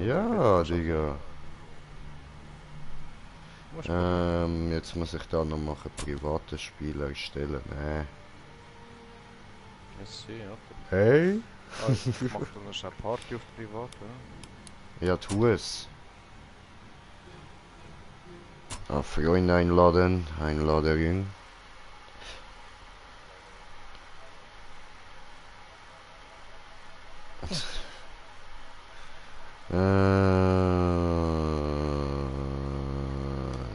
Ja, Digga. Musst Jetzt muss ich da noch machen, private Spiele erstellen. Nee. ich sehe, ja. Hey? Ich mach dann noch eine Party auf privat, ja. Ja, tu es. Freunde einladen, Einladung.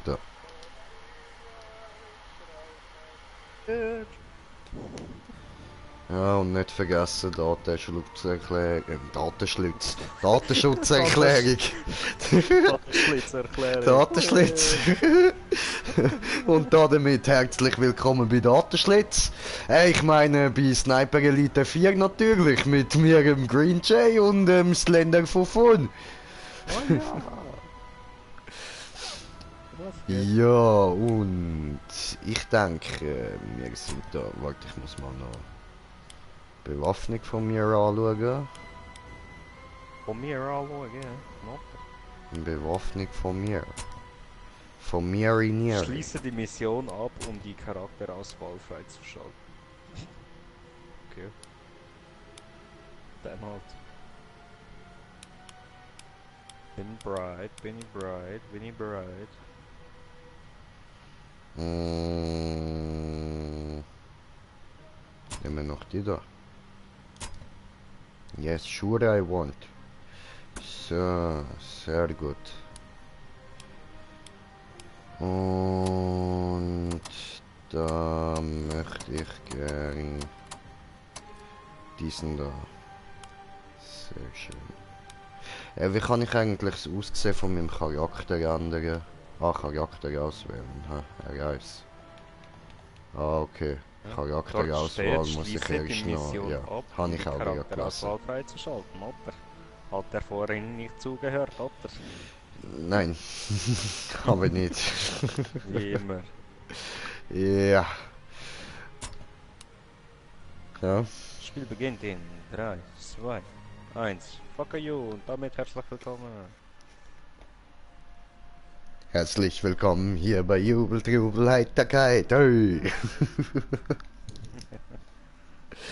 Da. Ja, und nicht vergessen, Datenschutzerklärung. Datenschutzerklärung. Datenschlitzerklärung. Datenschlitz. Und damit herzlich willkommen bei Datenschlitz. Ich meine bei Sniper Elite 4 natürlich, mit mir, dem Green Jay und dem Slender Fofon. Oh ja. Was geht? Ja, und ich denke, wir sind da. Warte, ich muss mal noch Bewaffnung von mir anschauen. Von mir anschauen, ja. Bewaffnung von mir. Von mir in ihr. Schließe die Mission ab, um die Charakterauswahl freizuschalten. Okay. Dann halt. Bin bright, bin ich bright, bin ich bright. Nehmen wir noch die da. Yes, sure I want. So, sehr gut. Und da möchte ich gern diesen da. Sehr schön. Wie kann ich eigentlich das Aussehen von meinem Charakter ändern? Charakter auswählen. R1. Okay. Ja. Charakterauswahl muss ich Schließe erst die noch. Mission Ja, ab, habe um ich die auch wieder gelassen. Charakterauswahl freizuschalten, oder? Hat der vorhin nicht zugehört, oder? Nein, habe ich nicht. Wie immer. Ja. Ja. Spiel beginnt in 3, 2, 1. Fuck you und damit herzlich willkommen. Herzlich willkommen hier bei Jubel, Trubel, Heiterkeit. Hey.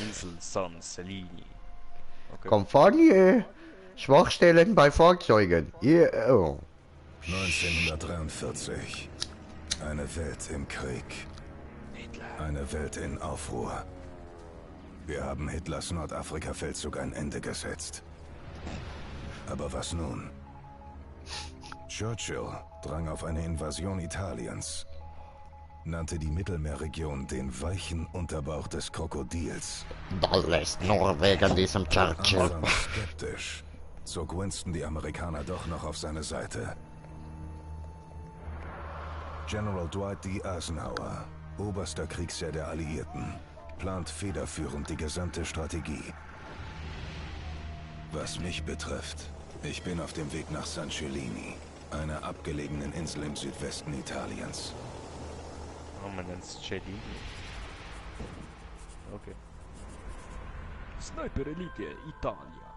Insel San Celini. Okay. Kampagne. Schwachstellen bei Fahrzeugen. Oh. 1943. Eine Welt im Krieg. Eine Welt in Aufruhr. Wir haben Hitlers Nordafrika-Feldzug ein Ende gesetzt. Aber was nun? Churchill drang auf eine Invasion Italiens, nannte die Mittelmeerregion den weichen Unterbauch des Krokodils. Alles nur wegen diesem Churchill. Anfangs skeptisch, zog Winston die Amerikaner doch noch auf seine Seite. General Dwight D. Eisenhower, oberster Kriegsherr der Alliierten, plant federführend die gesamte Strategie. Was mich betrifft, ich bin auf dem Weg nach San Celini, einer abgelegenen Insel im Südwesten Italiens. Oh, man nennt's Celini. Okay. Sniper Elite Italia.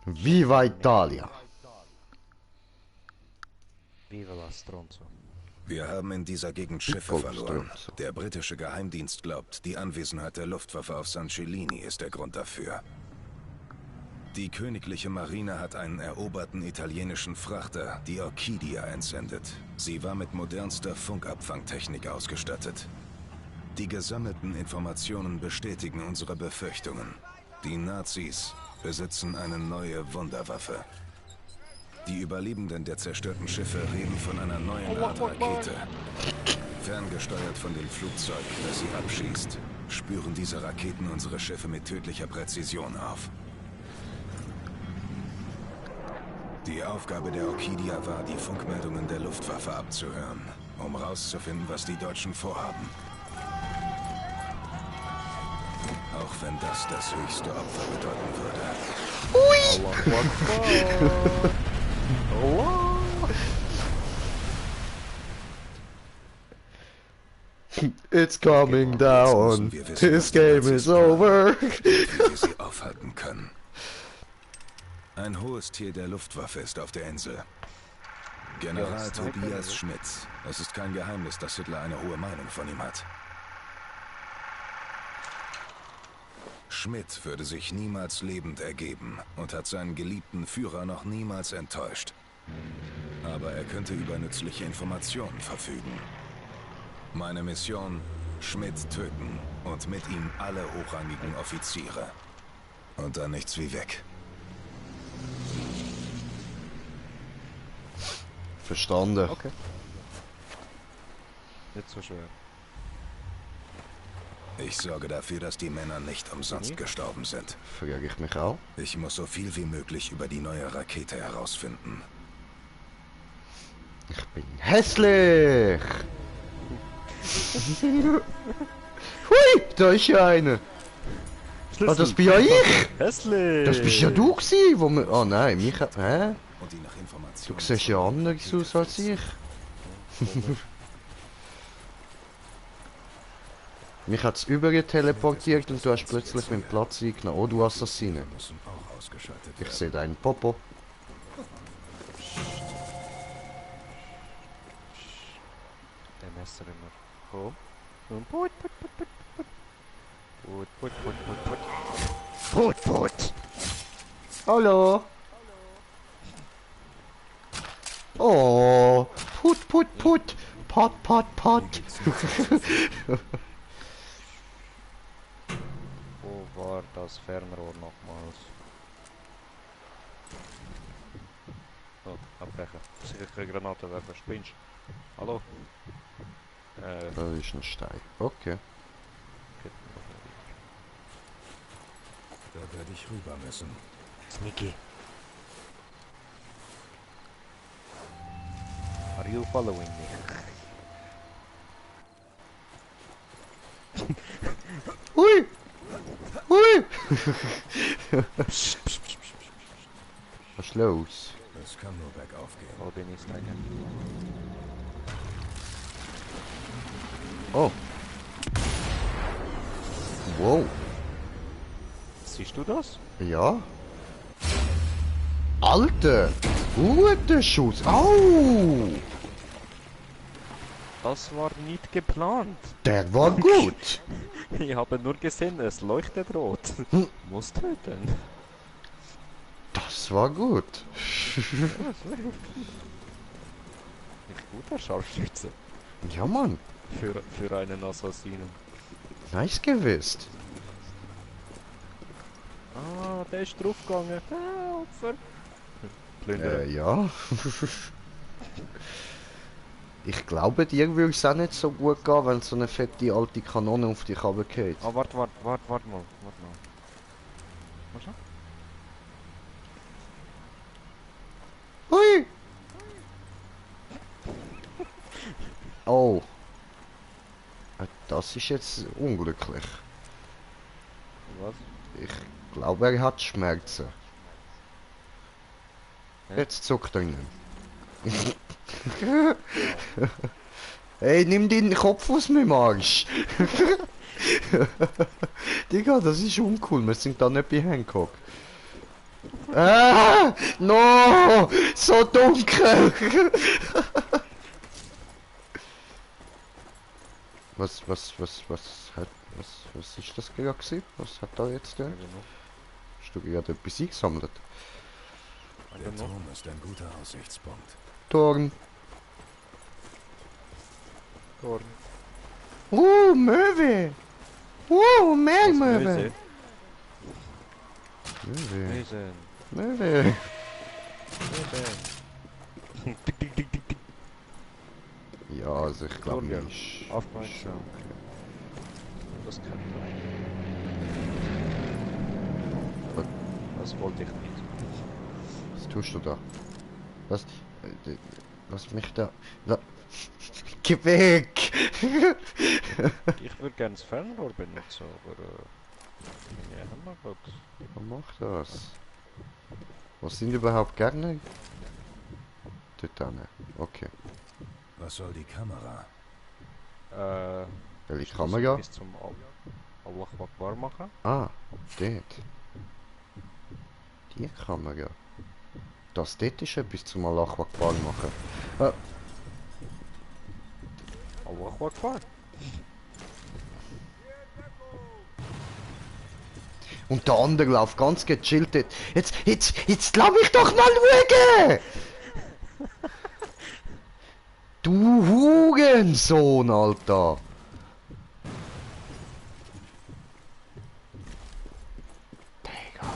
Viva Italia. Viva la Stronzo. Wir haben in dieser Gegend Schiffe verloren. Der britische Geheimdienst glaubt, die Anwesenheit der Luftwaffe auf San Celini ist der Grund dafür. Die königliche Marine hat einen eroberten italienischen Frachter, die Orchidia, entsendet. Sie war mit modernster Funkabfangtechnik ausgestattet. Die gesammelten Informationen bestätigen unsere Befürchtungen. Die Nazis besitzen eine neue Wunderwaffe. Die Überlebenden der zerstörten Schiffe reden von einer neuen Art Rakete. Ferngesteuert von dem Flugzeug, das sie abschießt, spüren diese Raketen unsere Schiffe mit tödlicher Präzision auf. Die Aufgabe der Orchidia war, die Funkmeldungen der Luftwaffe abzuhören, um rauszufinden, was die Deutschen vorhaben. Auch wenn das das höchste Opfer bedeuten würde. Allah Akbar. Allah. It's coming down. Wir wissen, This game is over. wie wir sie aufhalten können. Ein hohes Tier der Luftwaffe ist auf der Insel. General Ja, Sniper, Tobias oder? Schmidt. Es ist kein Geheimnis, dass Hitler eine hohe Meinung von ihm hat. Schmidt würde sich niemals lebend ergeben und hat seinen geliebten Führer noch niemals enttäuscht. Aber er könnte über nützliche Informationen verfügen. Meine Mission: Schmidt töten und mit ihm alle hochrangigen Offiziere. Und dann nichts wie weg. Verstanden. Okay. Nicht so schwer. Ich sorge dafür, dass die Männer nicht umsonst gestorben sind. Frage ich mich auch. Ich muss so viel wie möglich über die neue Rakete herausfinden. Ich bin hässlich! Hui, da ist ja eine. Ah, das bin ja ich! Hässlich! Das bist ja du gewesen, wo wir... Oh nein, mich... Hä? Und die nach Du Informationen siehst ja anders aus als ich. Mich hat es übergeteleportiert und du hast plötzlich meinen Platz eingenommen. Oh, du Assassine. müssen auch ausgeschaltet Ich werden. sehe deinen Popo. Der Messer immer. Komm. Und put, put, put, put, put. Put, put, put, put, put. Put, put. Hallo. Oh, put, put, put. Pot, pot, pot. Wo war das Fernrohr nochmals? Oh, abbrechen. Sicher keine Granate werfen. Spinnst. Hallo? Da ist ein Stein. Okay. Da werde ich rüber müssen. Sneaky. Are you following me? Hui! Hui! Was ist los? Es kann nur bergauf gehen. Wo bin ich denn? Oh. Wow. Siehst du das? Ja. Alter! Guter Schuss! Au! Das war nicht geplant. Der war gut! Ich habe nur gesehen, es leuchtet rot. Hm. Muss töten. Das war gut. Nicht guter Scharfschütze. Ja, Mann. Für einen Assassinen. Nice gewusst. Ah, der ist draufgegangen. Ah, Opfer. Plünderer. Ja. Ich glaube, dir würde es auch nicht so gut gehen, wenn so eine fette alte Kanone auf dich runtergeht. Ah, warte mal. Warte mal. Was? Hui! Oh. Das ist jetzt unglücklich. Was? Ich glaube, er hat Schmerzen. Hä? Jetzt zuckt er ihn. Hey, nimm den Kopf aus meinem Arsch. Digga, das ist uncool. Wir sind da nicht bei Hancock. Ah! No! So dunkel! Was ist das gerade gewesen? Was hat da jetzt der? Hast du gerade etwas eingesammelt? Der Turm ist ein guter Aussichtspunkt. Torn. Dorn. Möwe! Mehr Möwe! Möse. Möwe. Mösen. Möwe. Mösen. Tick, tick, tick, tick, tick. Ja, also ich glaube Florian, nicht. aufmerksam. Das kann sein. Was? Das wollte ich nicht. Was tust du da? Was? Lass mich da. Geh weg! Ich würde gerne das Fernrohr benutzen, aber meine Hammerbox. Mach das. Was sind überhaupt gerne? Dort hinten. Okay. Was soll die Kamera? Welche Kamera? Bis zum Allah Akbar machen. Ah, dort. Die Kamera. Das dort ist etwas zum Allahu Akbar machen. Ah, Allah Akbar. und der andere läuft ganz gechillt dort. Jetzt lass mich doch mal schauen! Du Hurensohn, Alter! Digga.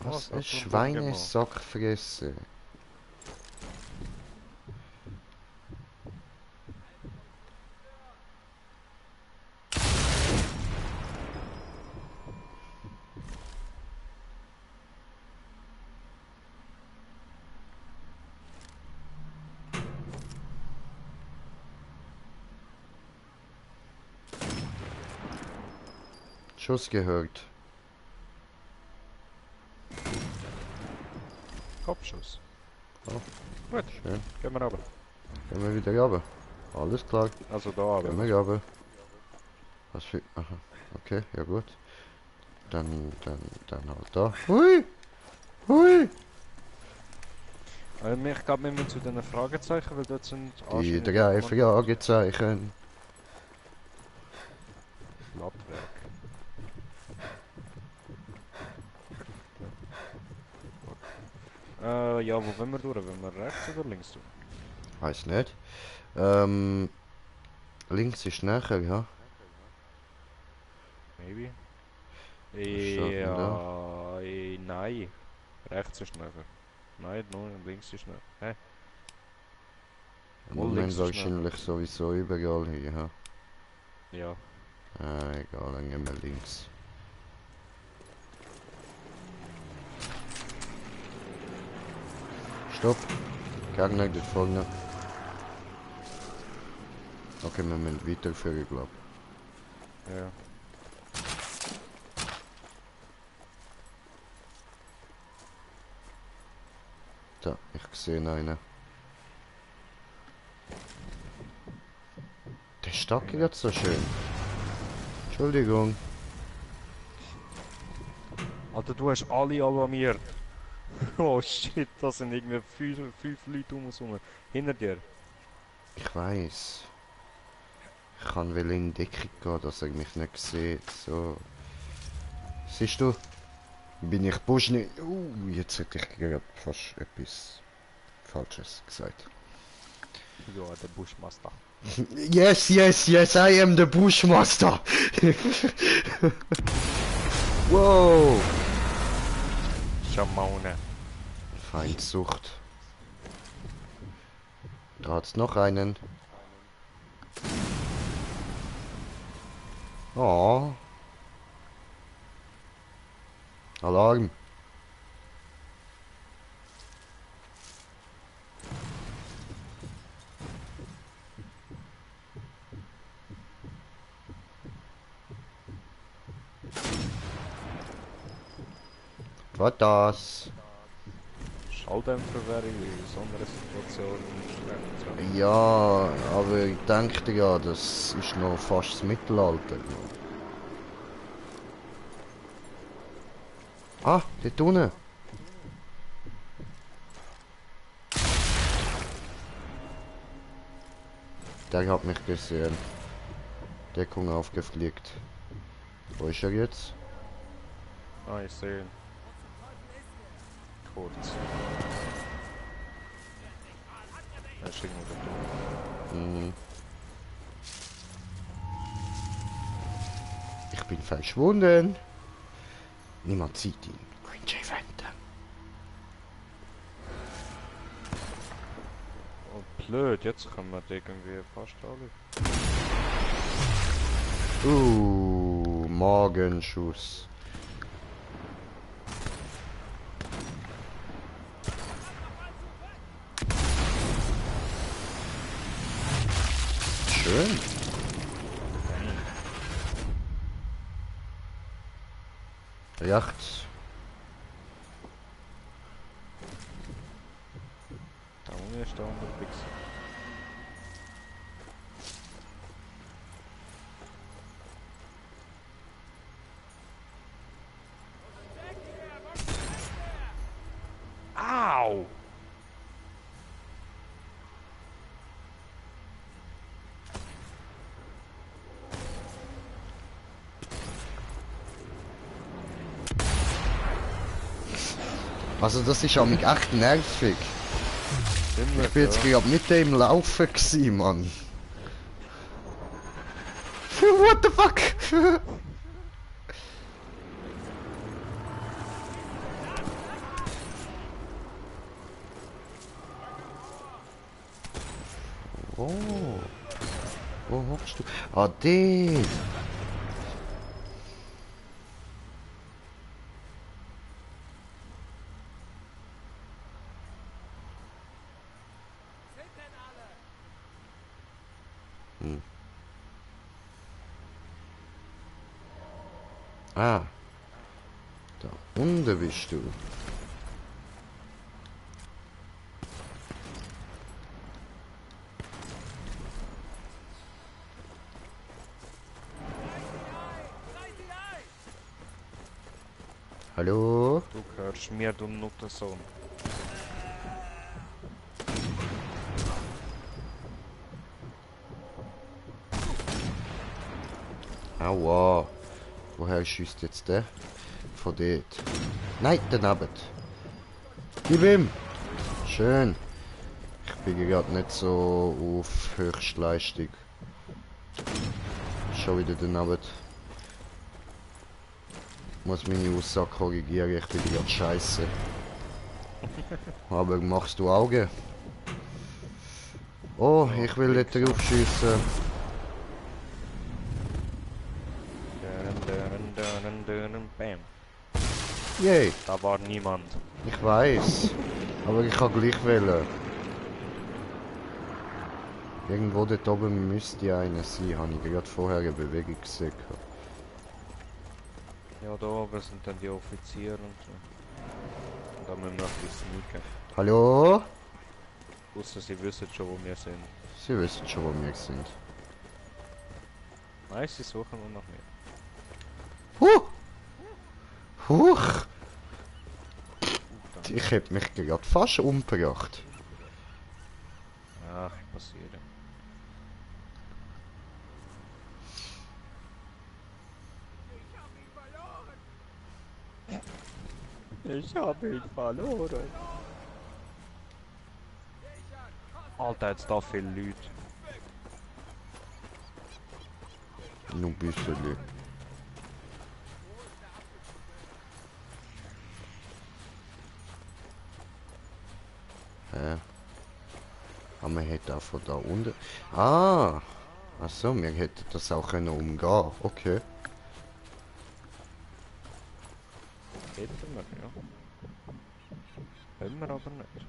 Was ein Schweinesack fressen. Schuss gehört. Kopfschuss. Oh, Gut, schön. gehen wir runter. Gehen wir wieder runter. Alles klar. Also da Gehen runter. wir runter. Was für... Aha. Okay, ja gut. Dann halt da. Hui! Hui! Ich glaube, wir müssen zu den Fragezeichen, weil dort sind Die drei Fragezeichen. Lappwerk. Ja, wo wollen wir durch? Wollen wir rechts oder links durch? Weiß nicht. Links ist nachher, ja. Maybe. steht denn Ja, nein. Rechts ist nachher. Nein, nur links ist nachher. Hä? Im Wohl Moment links ist wahrscheinlich sowieso überall hier, ja. Ja. Egal, dann gehen wir links. Stopp! Gegner dort vorne. Okay, wir müssen weiterführen, glaube ich. Ja. Da, ich sehe einen. Der Stock jetzt so schön. Entschuldigung. Alter, du hast alle alarmiert. Oh shit, das sind irgendwie fünf Leute um uns herum. Hinter dir. Ich weiß. Ich kann will in die Decke gehen, dass er mich nicht sieht. So. Siehst du? Bin ich Busch nicht. Jetzt hätte ich gerade fast etwas Falsches gesagt. Ja, der Bushmaster. Yes, I am the Bushmaster. Wow. Schamone. Feindsucht. Da hat's noch einen. Oh. Alarm. Was das? Schalldämpfer wäre in besonderen Situationen schlecht. Ja, aber ich denke ja, das ist noch fast das Mittelalter. Ah, dort unten. Der hat mich gesehen. Deckung aufgefliegt. Wo ist er jetzt? Ah, ich sehe ihn. Kurz. Er ist irgendwo da. Mhm. Ich bin verschwunden. Niemand sieht ihn. Green Jay Phantom. Oh, blöd, jetzt können wir die irgendwie fast alle. Morgenschuss. Schön. Rechts. Da unten ist der andere Fix. Au! Also das ist mich echt nervig. Ziemlich, Ich bin jetzt ja. gerade mit dem Laufen gewesen, Mann. What the fuck? Oh. Wo hockst du? Ah, den. Hm. Ah. Da unten bist du. Hallo? Du hörst mir, du Nuttersohn. Aua. Woher schießt jetzt der? Von dort. Nein, daneben. Gib ihm. Schön. Ich bin gerade nicht so auf Höchstleistung. Schon wieder daneben. Ich muss meine Aussage korrigieren, ich bin gerade scheiße. Aber machst du Augen? Oh, ich will nicht drauf schiessen. Bam. Yay, Da war niemand. ich weiß. Aber ich kann gleich wählen. Irgendwo dort oben müsste einer sein, habe ich gerade vorher eine Bewegung gesehen. Ja, da oben sind dann die Offiziere und so. Und da müssen wir ein bisschen sneaken. Hallo? Ausser sie wissen schon, wo wir sind. Sie wissen schon, wo wir sind. Nein, sie suchen nur nach mir. Huch! Ich hätte mich gerade fast umgebracht. Ach, passiert. Ich habe ihn verloren. Alter, jetzt da viele Leute. Nur ein bisschen. Hä? Aber man hätte auch von da unten... Ah! Achso, wir hätten das auch können umgehen. Okay. Hätten wir, ja. Können wir aber nicht.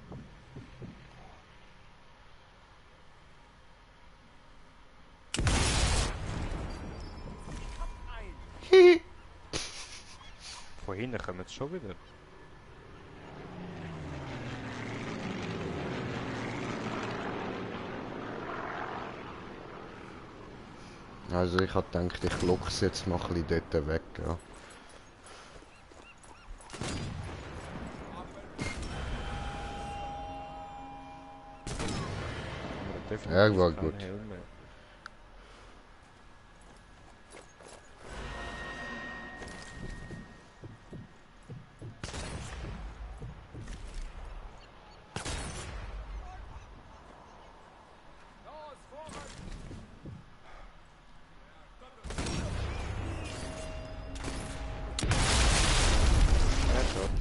Von hinten kommen jetzt schon wieder. Also ich hab gedacht, ich lock's jetzt mal ein bisschen dort weg, ja. Ja, war gut.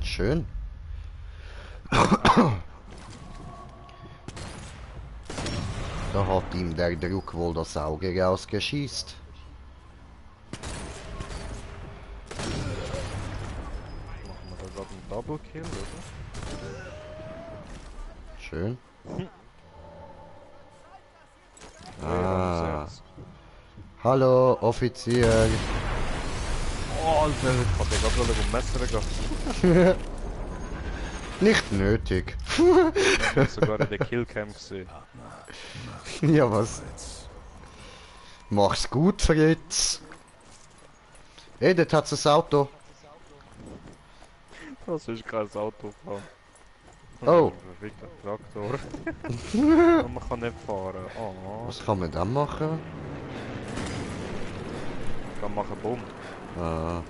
Schön. Da hat ihm der Druck wohl das Auge rausgeschießt. Machen wir da gerade einen Double Kill, oder? Schön. Ah. Hallo, Offizier. Oh, Alter, ich hab dir gerade ein Messer gehabt. Nicht nötig. Ich hab sogar in der Killcam gesehen. Ja, was? Mach's gut, Fritz. Ey, dort hat's ein Auto. Das ist kein Auto fahren. Oh. Verfickter Traktor. Und man kann nicht fahren. Oh. Was kann man dann machen? Kann machen Bumm. Ah.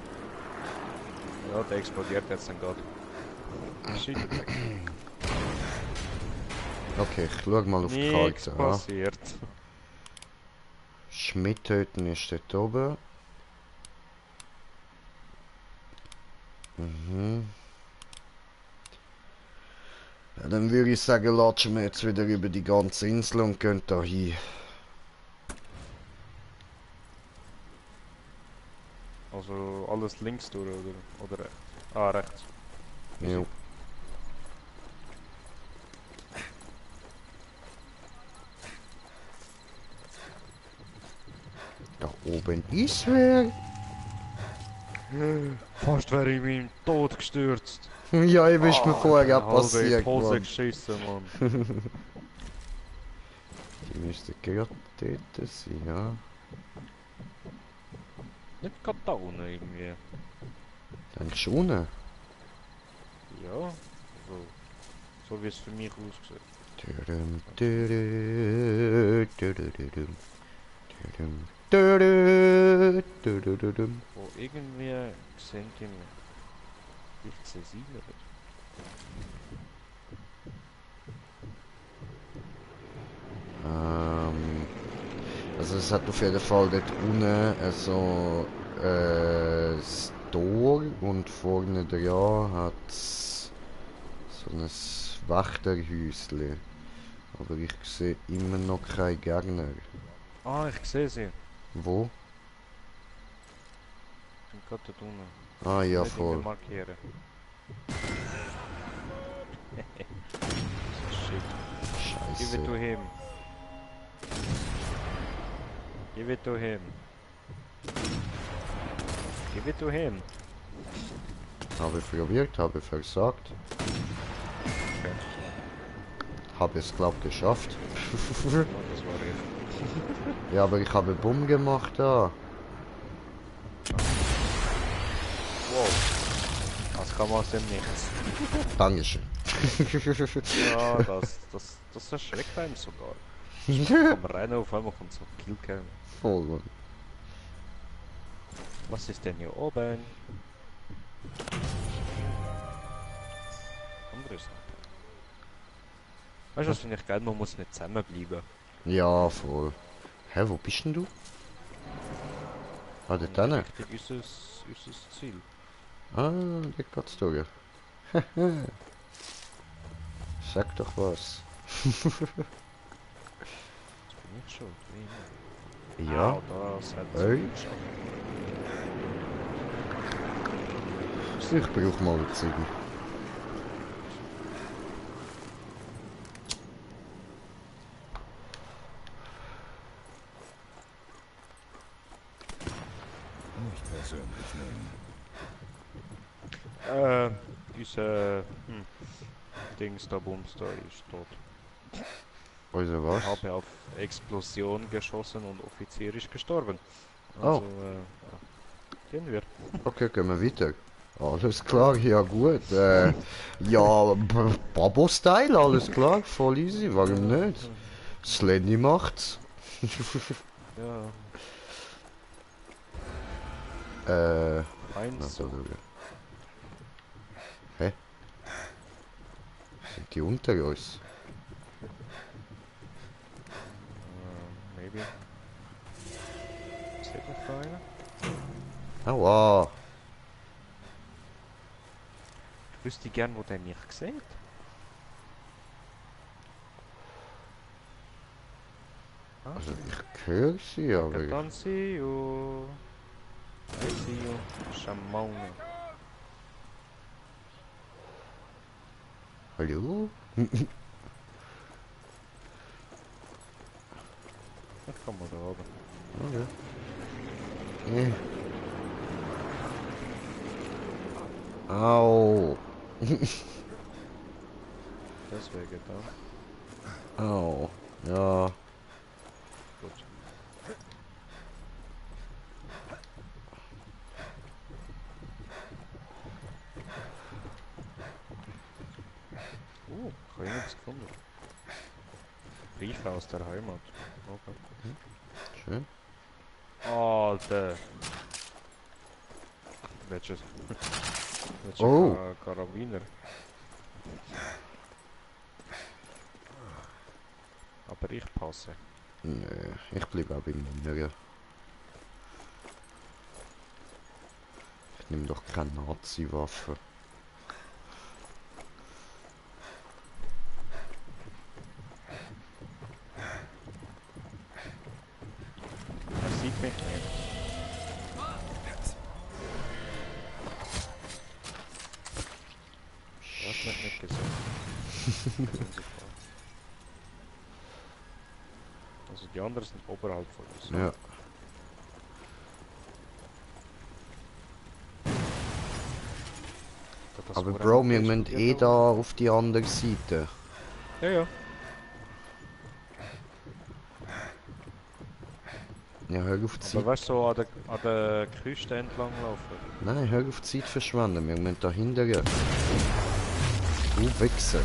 Ja, der explodiert jetzt dann gerade. Shit, Okay, ich schau mal auf die nichts Karte. passiert. Schmidt töten ist dort oben. Mhm. Ja, dann würde ich sagen, latschen wir jetzt wieder über die ganze Insel und gehen da hin. Also alles links durch oder rechts? Ah, rechts. Jo. Da oben ist wer. Fast wäre ich in den Tod gestürzt. Ja, ich ist mir vorher auch Halb in die passiert. Hose Mann. geschissen, Mann. Die müsste gerade dort sein, ja. Nicht gerade da unten irgendwie. Denkst du unten? Ja, so wie es für mich aussieht. Tudum, tudu, tudududum, tudum, tudu, tudududum. Wo irgendwie sehen die mich. Ich sehe sie nicht. Also es hat auf jeden Fall dort unten so das Tor und vorne dran hat so ein Wächterhäuschen. Aber ich sehe immer noch keine Gegner. Ah, ich sehe sie. Wo? Sind gerade dort unten. Ah ja, Nicht irgendwie voll. markieren. Shit. Give it to Scheiße. him. Give it to him. Give it to him. Habe probiert, habe versagt. Okay. Habe es glaub geschafft. Ja, das war ich. Ja, aber ich habe Bumm gemacht da. Wow. Das kam aus dem Nichts. Dankeschön. Ja, das erschreckt einem sogar. Vom Rennen auf einmal kommt so ein Killcam. Voll, Mann. Was ist denn hier oben? Andere Sache. Weißt du, was finde ich geil? Man muss nicht zusammenbleiben. Ja, voll. Hä, wo bist denn du? Ah, dort hinten? Richtig unser Ziel. Ah, da geht's durch. Sag doch was. Jetzt bin ich schuld. Wie immer. Ja. Au, das hat Hey. so geschafft. Ich brauche mal eine Ziege. Nicht persönlich nehmen. Unser Dings da, Bums da ist tot. Also Ich was? habe auf Explosion geschossen und Offizier ist gestorben. Oh. Also, gehen wir. Okay, gehen wir weiter. Alles klar, ja gut. Ja, Babo-Style, alles klar, voll easy, warum nicht? Slendy macht's. Ja, Na, eins. da schauen. Hä? Sind die unter uns? Maybe. Seht ihr da einen? Aua. Ich wüsste gern, wo der mich sieht. Ah, Also ich höre sie, aber... dann see you. I see you. Shamone. Hallo? Ich komm mal da oben. Okay. Au. Deswegen da. Au. Ja. Gut. Ich habe irgendwas gefunden. Briefe aus der Heimat. Okay. Schön. Alter! Welches? Welcher Oh. Karabiner? Aber ich passe. Nö, ich bleibe auch bei meiner. Ich nehme doch keine Nazi-Waffe. Er sieht mich nicht. Du hast mich nicht gesehen. Also die anderen sind oberhalb von uns. Ja. Das Aber wurde Bro, auch wir nicht müssen diskutiert, da aber- auf die andere Seite. Ja, ja. Ja, hör auf die Aber Zeit. weißt du, so an der Küste entlang laufen. Nein, hör auf die Zeit verschwenden. Wir müssen da hinterher. Du Wichser.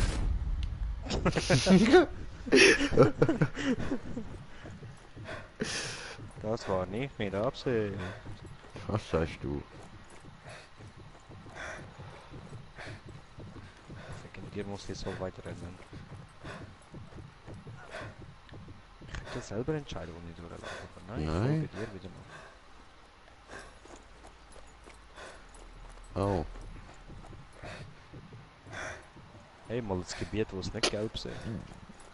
Das war nicht mit Absicht. Was sagst du? Wegen dir muss ich so weit rennen. Ich könnte selber entscheiden, wo ich durchlaufe. Aber nein, ich Nein. folge dir wieder mal. Oh. Hey, mal das Gebiet, wo es nicht gelb ist.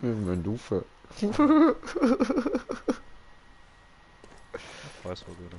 Wir müssen rauf. Ich weiß wo du.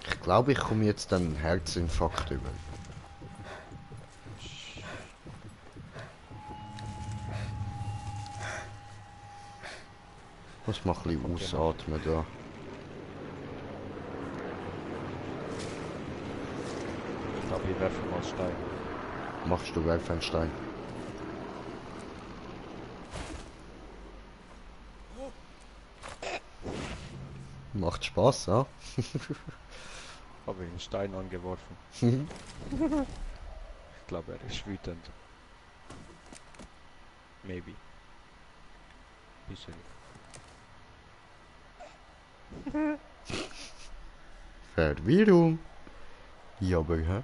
Ich glaube, ich komme jetzt einen Herzinfarkt über. Muss mal ein bisschen ausatmen da. Ich glaube, ich werfe mal Stein. Machst du Werfenstein? Macht Spaß, ja? Habe ich einen Stein angeworfen. Ich glaube, er ist wütend. Maybe. Bisschen. Verwirrung. Ja, aber hä?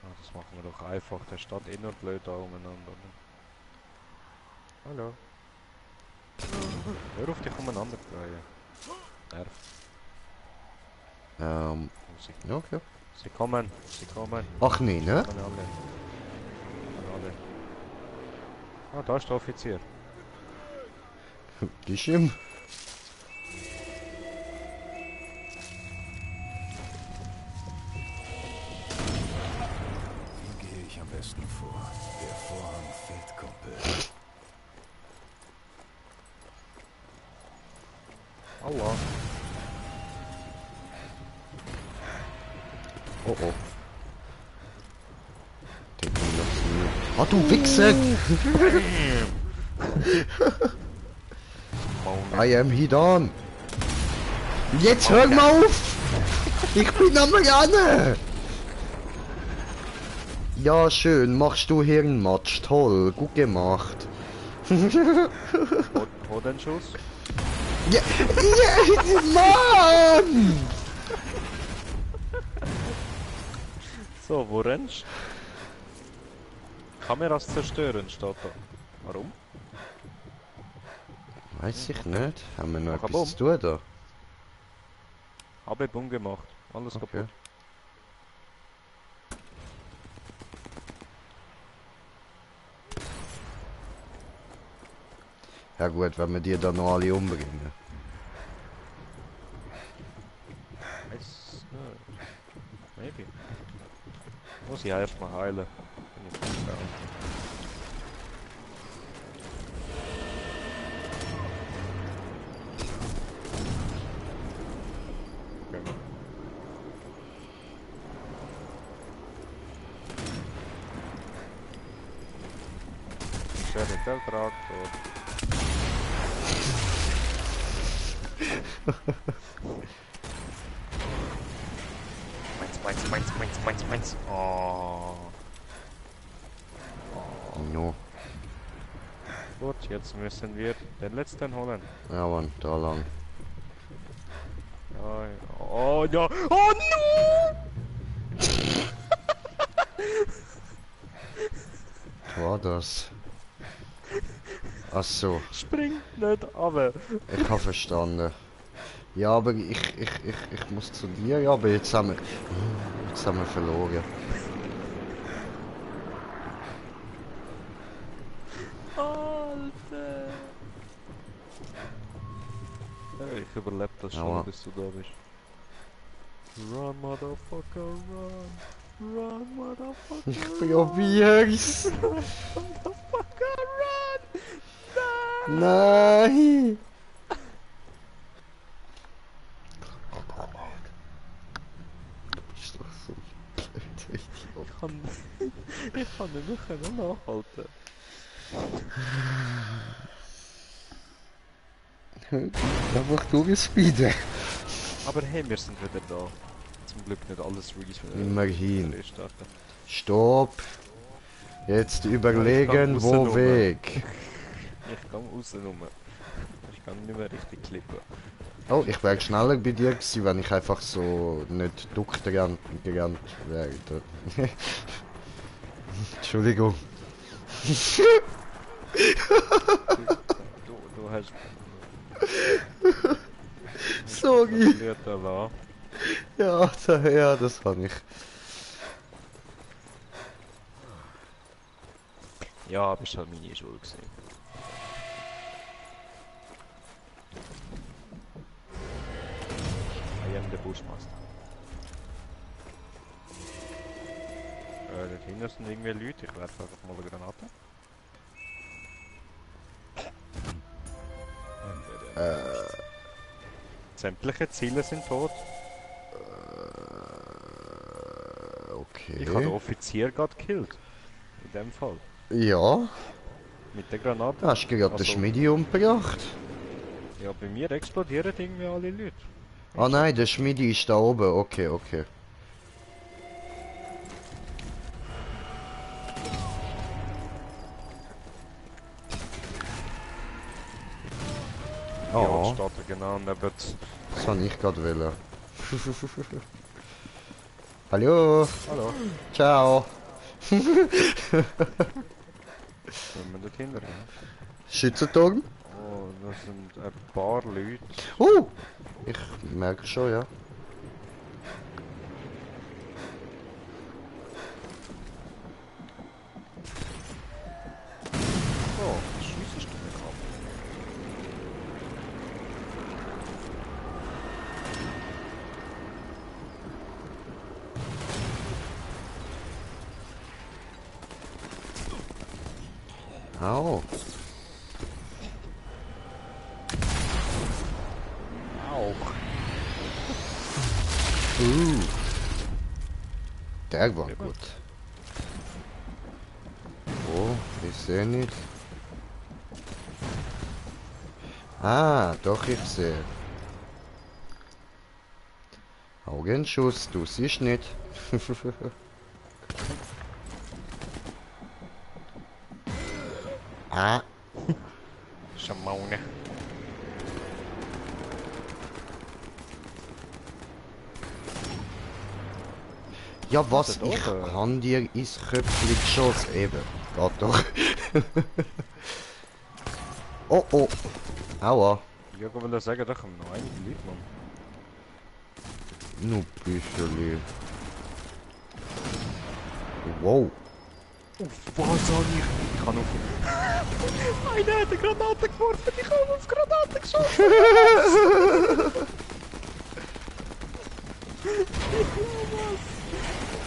Ah, das machen wir doch einfach. Der steht eh nur blöd da umeinander. Ne? Hallo. Hör auf dich umeinander zu drehen. Nerv. Oh, Ja, okay. sie kommen. Sie kommen. Ach nee, ne? Kommen alle. Kommen alle. Ah, da ist der Offizier. Gib ihm. Wie gehe ich am besten vor? Der Vorhang fällt, Kumpel. Aua. Oh oh. Den kann ich noch sehen. Ah, du Wichser! I am Hidan! Jetzt hör mal auf! Ich bin am Rennen! Ja, schön, machst du Hirnmatsch, toll, gut gemacht. Wo den Schuss? Ja, ja, Mann! So, wo rennst du? Kameras zerstören steht da. Warum? Weiß ich nicht. Haben wir noch Mach einen etwas zu tun da? Habe Bumm gemacht. Alles Okay. kaputt. Ja gut, wenn wir die dann noch alle umbringen. Weiß nicht. Maybe. Muss ich erstmal heilen. Schöne Traktor. Meins. Oh. No. Gut, jetzt müssen wir den letzten holen. Ja, Mann, da lang. Ja, ja. Oh ja. Oh no! Was war das? Ach so, Spring nicht runter. ich habe verstanden. Ja, aber ich muss zu dir, ja, aber jetzt haben wir verloren. Alter! Ich überlebe das schon, Aua. bis du da bist. Run, motherfucker, run! Run, motherfucker, Ich probier's! motherfucker, run! Nein! Du bist doch so blöd, Idiot. Ich kann nicht mehr nachhalten. Einfach durchspeeden. Aber hey, wir sind wieder da. Zum Glück nicht alles Immerhin. restarten. Stopp! Jetzt überlegen, raus wo rum. Weg. Ich kann raus rum. Ich kann nicht mehr richtig klippen. Oh, ich wäre schneller bei dir gewesen, wenn ich einfach so nicht durchgerannt wäre. Entschuldigung. Du hast... Sorry. Da. Ja, das kann ich. Ja, aber es war meine Schuld gewesen. I am the Bushmaster. Dort hinten sind irgendwie Leute, ich werfe einfach mal eine Granate. Sämtliche Ziele sind tot. Ich habe den Okay. Offizier gerade gekillt. In dem Fall. Ja, Mit der Granate. hast du gerade den Schmiedi umgebracht? Ja, bei mir explodieren irgendwie alle Leute. Ah nein, der Schmiedi ist da oben. Okay. Ja, Oh, steht er genau neben... das habe ich gerade wollen. Hallo, Hallo. ciao. Wenn wir dort hinten rein. Schützenturm? Oh, das sind ein paar Leute. Ich merke schon, ja. Oh, schiessest du mich ab? Au. Auch. Der war Ja. gut. Oh, ich sehe nicht. Ah, doch, ich sehe. Augenschuss, du siehst nicht. Ah, Schamone. ja was, Was ich ist da, oder? kann dir ins Köpfchen geschossen. Eben, geht doch. Oh. Aua. Ja, ich will sagen, da kommen noch einige Leute, Mann. Nur Bücherli. Wow. Was soll ich? Ich kann auf... Einer hat eine Granate geworfen, ich habe auf Granate geschossen!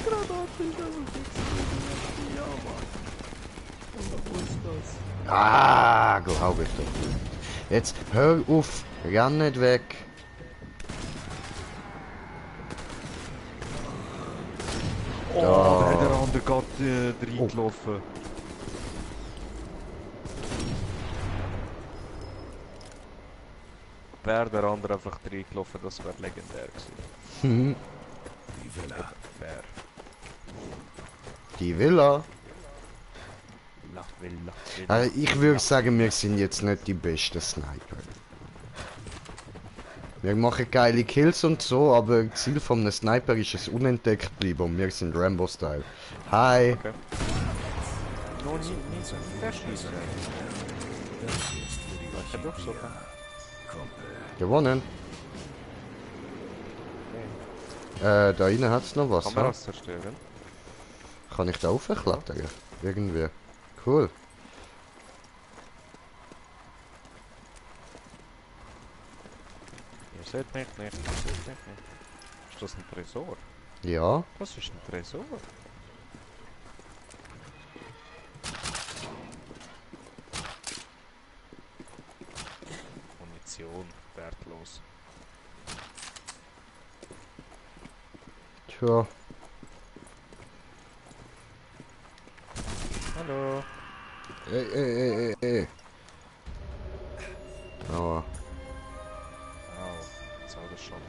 Granate ist aber Ja, Mann. Wo ist das? Ah, glaube ich doch nicht. Jetzt hör auf, renn nicht weg. Oh, da hat der andere gerade reingelaufen. Wäre der andere einfach reingelaufen, das wäre legendär gewesen. Die Villa. Fair. Die Villa. Villa. Also ich würde sagen, wir sind jetzt nicht die besten Sniper. Wir machen geile Kills und so, aber das Ziel von einem Sniper ist es unentdeckt bleiben und wir sind Rambo-Style. Hi! Okay. Noch nie verschießen. Ich hab doch so. Gewonnen! Da innen hat's noch was, Kann man ha? das zerstören? Kann ich da raufklettern? Irgendwie. Cool. Ihr seht mich nicht, ihr seht mich nicht. Ist das ein Tresor? Ja. Das ist ein Tresor. Munition, wertlos. Tja. Hallo. Ey. Aua. Au, jetzt hat er schon.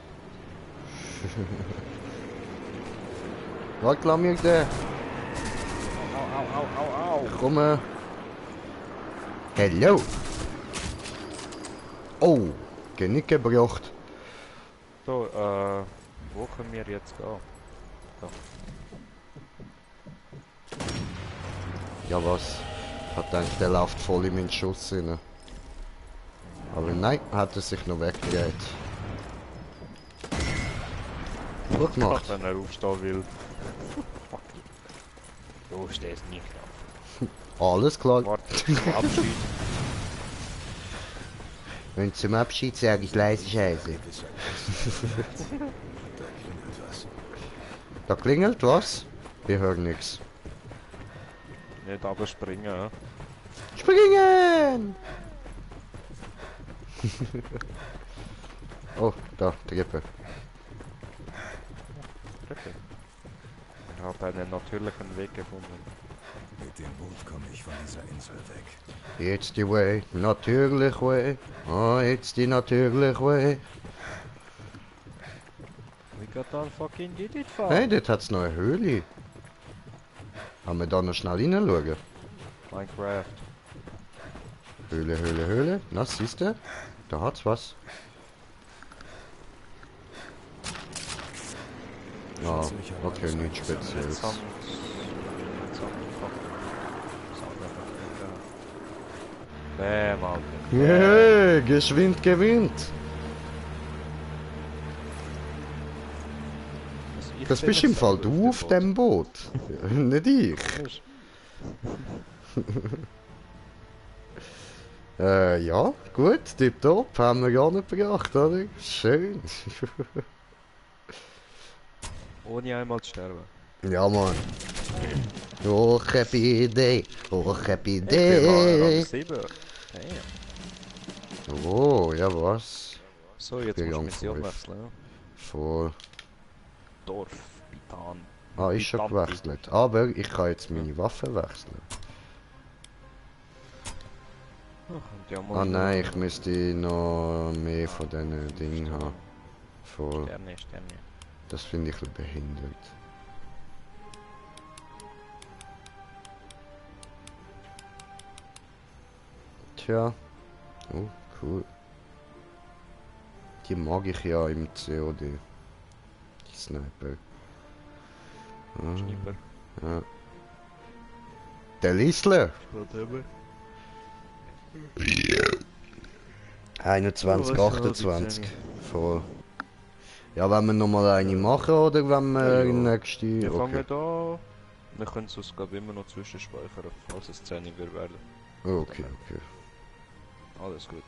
Warte, lass mich da. Au. Komme. Hello. Oh, Genick gebracht. So, wo können wir jetzt gehen? Da. Ja was? Hat gedacht, der läuft voll in meinen Schuss rein. Aber nein, hat er sich noch weggedreht. Gut gemacht. Wenn er aufstehen will. Du stehst nicht auf. Alles klar. Warte, Abschied. Und zum Abschied sage ich leise Scheiße. Da klingelt was. Da klingelt was? Wir hören nichts. Nicht aber springen, hä? Springen! Oh, da, Treppe. Treppe. Er hat einen natürlichen Weg gefunden. Mit dem Boot komme ich von dieser Insel weg. It's the way, natürlich way. Oh, it's the natürlich way. We got all fucking did it for. Hey, dort hat's noch eine Höhle. Haben wir da noch schnell reinschauen? Minecraft. Höhle. Na, siehst du? Da hat's was. Ah, okay, nichts Spezielles. Sand. Bäm, Alter. Yeah, geschwind gewinnt. Das bist im Fall du auf dem Boot. Nicht ich. Ja, gut, tipptopp. Haben wir gar nicht gebracht, oder? Schön. Ohne einmal zu sterben. Ja, Mann. Oh, happy day. Oh, happy Ich bin mal day. Rang 7. Damn. Oh, ja, was? So, jetzt bin musst du Rang Mission 5. wechseln. Ja? Voll. Dorf, Bitan. Ah, ist schon gewechselt. Aber ich kann jetzt meine Waffe wechseln. Ah nein, ich müsste noch mehr von diesen Dingen haben. Voll. Sterne. Das finde ich ein bisschen behindert. Tja. Oh, cool. Die mag ich ja im COD. Die Sniper. Ah, Sniper. ja. Der Liesler! Whatever. 21, Oh, was 28. soll Voll. Ja, wenn wir nochmal eine machen oder wenn wir nächste. Wir Okay. fangen da. Wir können es glaube immer noch zwischenspeichern, falls es 10 wird werden. Okay. Alles gut.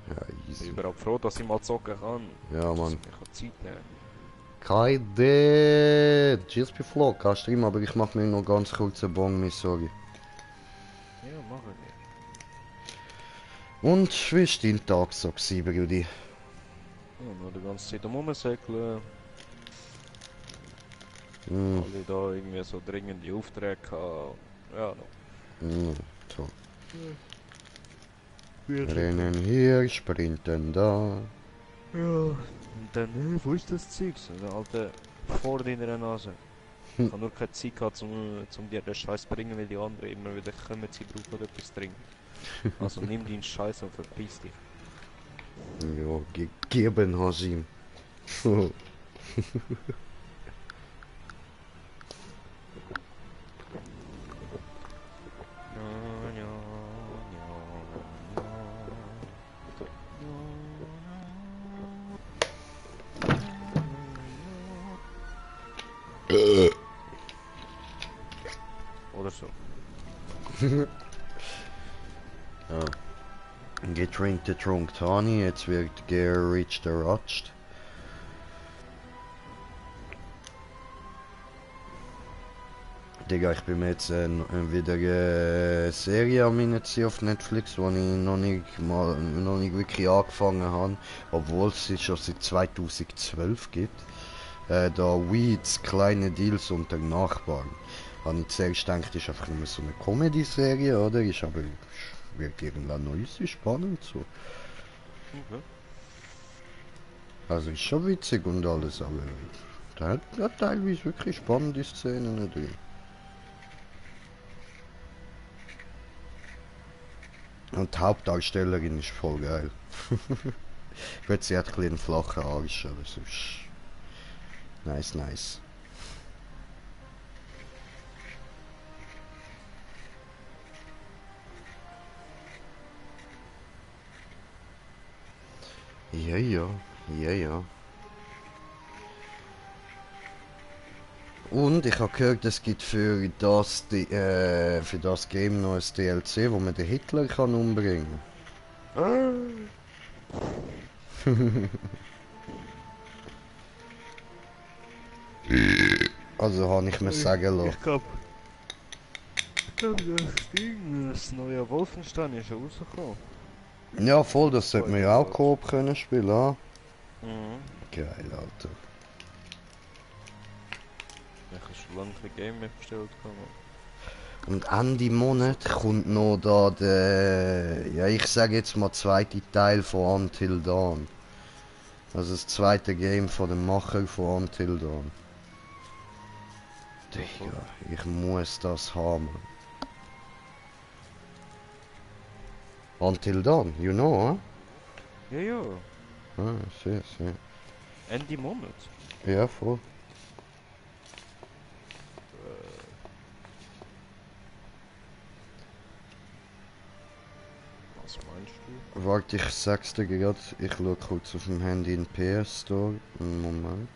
Ja, Ich bin easy. überhaupt froh, dass ich mal zocken kann. Ja, Mann. Ich habe Zeit nehmen. Keine. GSP Vlog, kannst du streamen, aber ich mach mir noch ganz kurz einen Bon, mir sorry. Ja, mach ich. Und wie war dein Tag so, Brudi? Ja, nur die ganze Zeit am Rumsäckeln. Mm, Alle da irgendwie so dringende Aufträge gehabt. Ja, no. So. Wirklich. Rennen hier, sprinten da. Ja. Und dann, wo ist das Zeug? So, der alte vor deiner Nase. Ich habe nur keine Zeit gehabt, zum dir den Scheiß zu bringen, weil die anderen immer wieder kommen, sie brauchen etwas dringend. Also nimm deinen Scheiß und verpiss dich. Ja, gegeben hast ihm. Oder so. Ja. Getrinkte Trunk Tani, jetzt wird geritscht ratscht. Digga, ich bin mir jetzt wieder eine Serie am reinziehen auf Netflix, die ich noch nicht wirklich angefangen habe, obwohl es sie schon seit 2012 gibt. Da Weeds, kleine Deals unter Nachbarn. Habe ich zuerst gedacht, ist einfach nur so eine Comedy-Serie, oder? Ist aber wird irgendwann noch ist spannend so. Okay. Also ist schon witzig und alles, aber da hat teilweise wirklich spannende Szenen drin. Und die Hauptdarstellerin ist voll geil. Gut, sie hat ein bisschen einen flachen Arsch, aber sonst... Nice, nice. Ja, ja, ja, ja. Und ich habe gehört, es gibt für das Game noch ein DLC, wo man den Hitler kann umbringen. Also habe ich mir sagen lassen. Ich glaub, das Ding, das neue Wolfenstein ist schon rausgekommen. Ja, voll, das sollte man ja auch Coop können spielen. Ah? Mhm. Geil, Alter. Ich habe schon lange kein Game mehr bestellt. Und Ende Monat kommt noch da der, ja ich sage jetzt mal zweite Teil von Until Dawn. Also das zweite Game von dem Macher von Until Dawn. Digga, ich muss das haben. Until Dawn, you know, Ja, ja. huh? Ah, sehr, sehr. Ende Monat. Ja, voll. Was meinst du? Warte, ich sag's dir gerade. Ich schau kurz auf dem Handy in den PS Store. Einen Moment.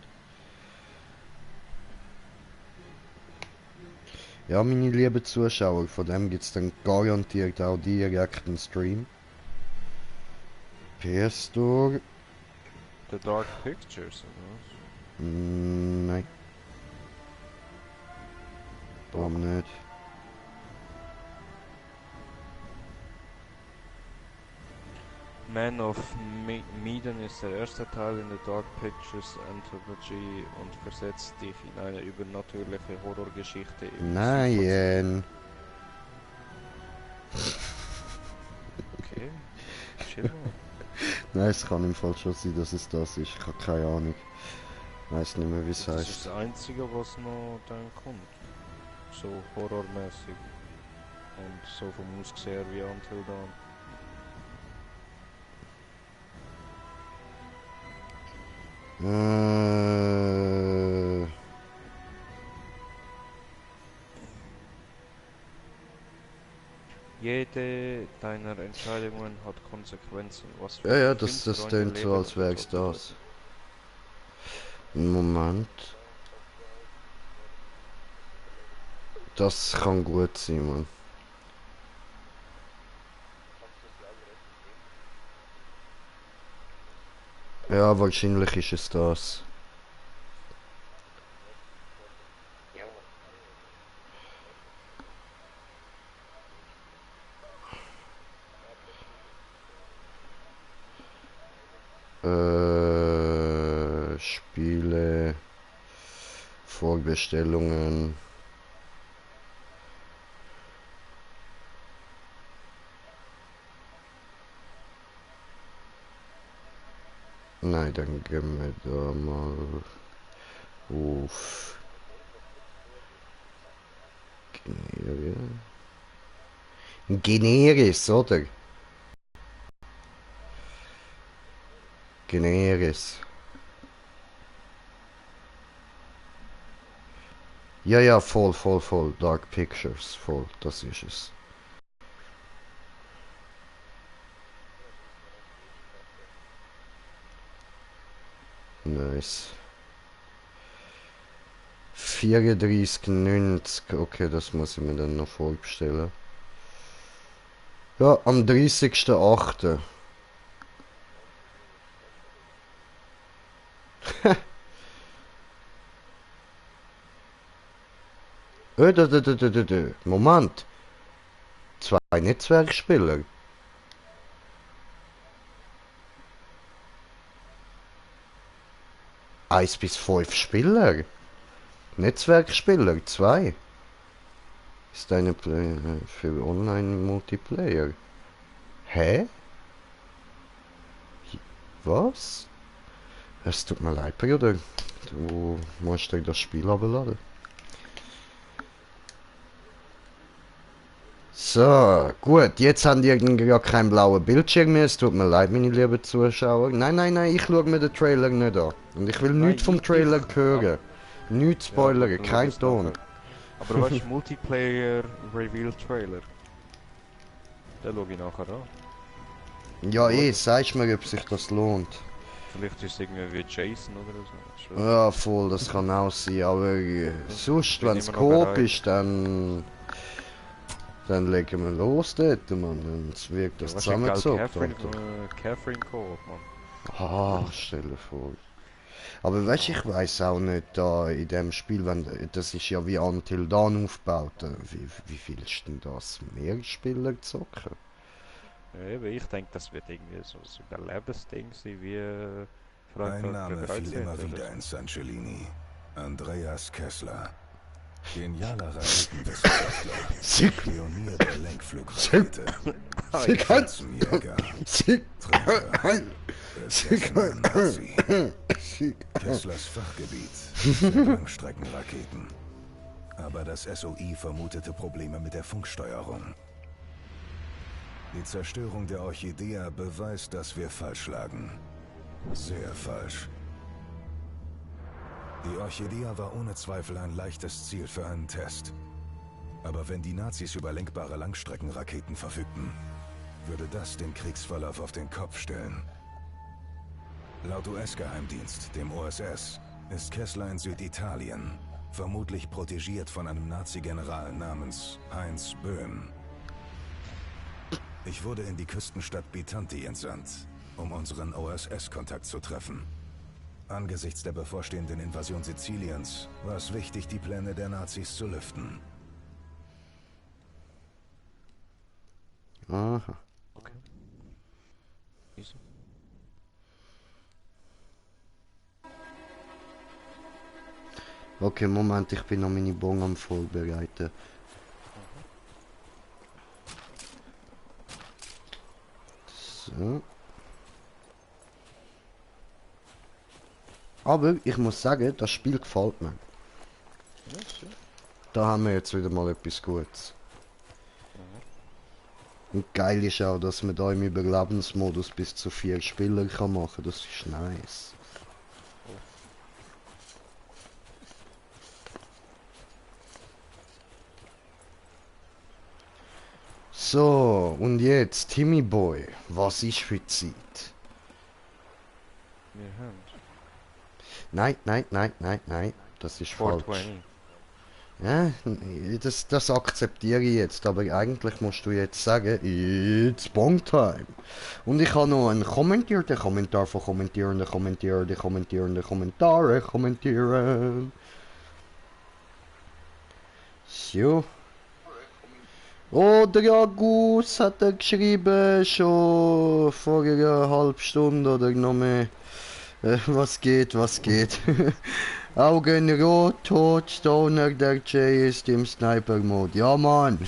Ja, meine lieben Zuschauer, von dem gibt's dann garantiert auch direkt einen Stream. PS Store. The Dark Pictures, oder? Nein. Warum nicht? Man of Medan ist der erste Teil in der Dark Pictures Anthology und versetzt dich in eine übernatürliche Horrorgeschichte im Nein. Okay, chill mal. Nein, es kann im Fall schon sein, dass es das ist. Ich habe keine Ahnung. Ich weiß nicht mehr, wie es Das ist heißt. das Einzige, was noch dann kommt. So horrormäßig. Und so vom Aussehen wie Until Dawn. Jede deiner Entscheidungen hat Konsequenzen. Was für Ja, fünf das Freunde tönt so, leben als wäre es oder das. Moment. Das kann gut sein, Mann. Ja, wahrscheinlich ist es das. Spiele, Vorbestellungen. Nein, dann gehen wir da mal auf Generis, oder? Generis. Ja, ja, voll. Dark Pictures, voll, das ist es. Nice. 34,90. Okay, das muss ich mir dann noch vorbestellen. Ja, am 30.08. Moment. 2 Netzwerkspieler. 1 bis 5 Spieler. Netzwerkspieler, 2. Ist eine für Online-Multiplayer. Hä? Was? Es tut mir leid, Bruder. Du musst dir das Spiel abladen. So, gut, jetzt haben die ja keinen blauen Bildschirm mehr. Es tut mir leid, meine lieben Zuschauer. Nein, ich schaue mir den Trailer nicht an. Und ich will nichts vom Trailer hören. Nichts spoilern, kein Ton. Aber was ist Multiplayer Reveal Trailer? Den schaue ich nachher an. Ja, sagst mir, ob sich das lohnt. Vielleicht ist es irgendwie wie Jason oder so. Ja, voll, das kann auch sein, aber sonst, wenn es Coop ist, dann legen wir los dort, Mann. Dann wird das zusammengezockt. Catherine Coop, Mann. Ah, stell dir vor. Aber weißt du, ich weiß auch nicht, da in dem Spiel, das ist ja wie Until Dawn aufgebaut. Wie viel ist denn das? Mehr Spieler zocken? Ja, ich denke, das wird irgendwie so ein Überlebensding sein, wie Ein Name fiel immer wieder in San Celini. Andreas Kessler. Genialer Raketenwissenschaftler. Pionier der Lenkflugrakete. Spitzenjäger. Trinker. Nazi. Kesslers Fachgebiet sind Langstreckenraketen. Aber das SOI vermutete Probleme mit der Funksteuerung. Die Zerstörung der Orchidea beweist, dass wir falsch lagen. Sehr falsch. Die Orchidea war ohne Zweifel ein leichtes Ziel für einen Test. Aber wenn die Nazis über lenkbare Langstreckenraketen verfügten, würde das den Kriegsverlauf auf den Kopf stellen. Laut US-Geheimdienst, dem OSS, ist Kessler in Süditalien, vermutlich protegiert von einem Nazi-General namens Heinz Böhm. Ich wurde in die Küstenstadt Bitanti entsandt, um unseren OSS-Kontakt zu treffen. Angesichts der bevorstehenden Invasion Siziliens war es wichtig, die Pläne der Nazis zu lüften. Aha. Okay. Easy. Okay, Moment, ich bin noch meine Bon am Vorbereiten. So. Aber ich muss sagen, das Spiel gefällt mir. Ja, schön. Da haben wir jetzt wieder mal etwas Gutes. Und geil ist auch, dass man da im Überlebensmodus bis zu 4 Spieler kann machen. Das ist nice. So, und jetzt, Timmy Boy, was ist für Zeit? Wir haben Nein, das ist falsch. 420. Ja, das akzeptiere ich jetzt, aber eigentlich musst du jetzt sagen, it's Bong Time. Und ich habe noch einen Kommentar von Kommentierenden. So. Oh, der Agus hat er geschrieben, schon vor einer halben Stunde oder noch mehr. Was geht, was geht? Augenrot, tot, Stoner, der Jay ist im Sniper-Mode. Ja, Mann.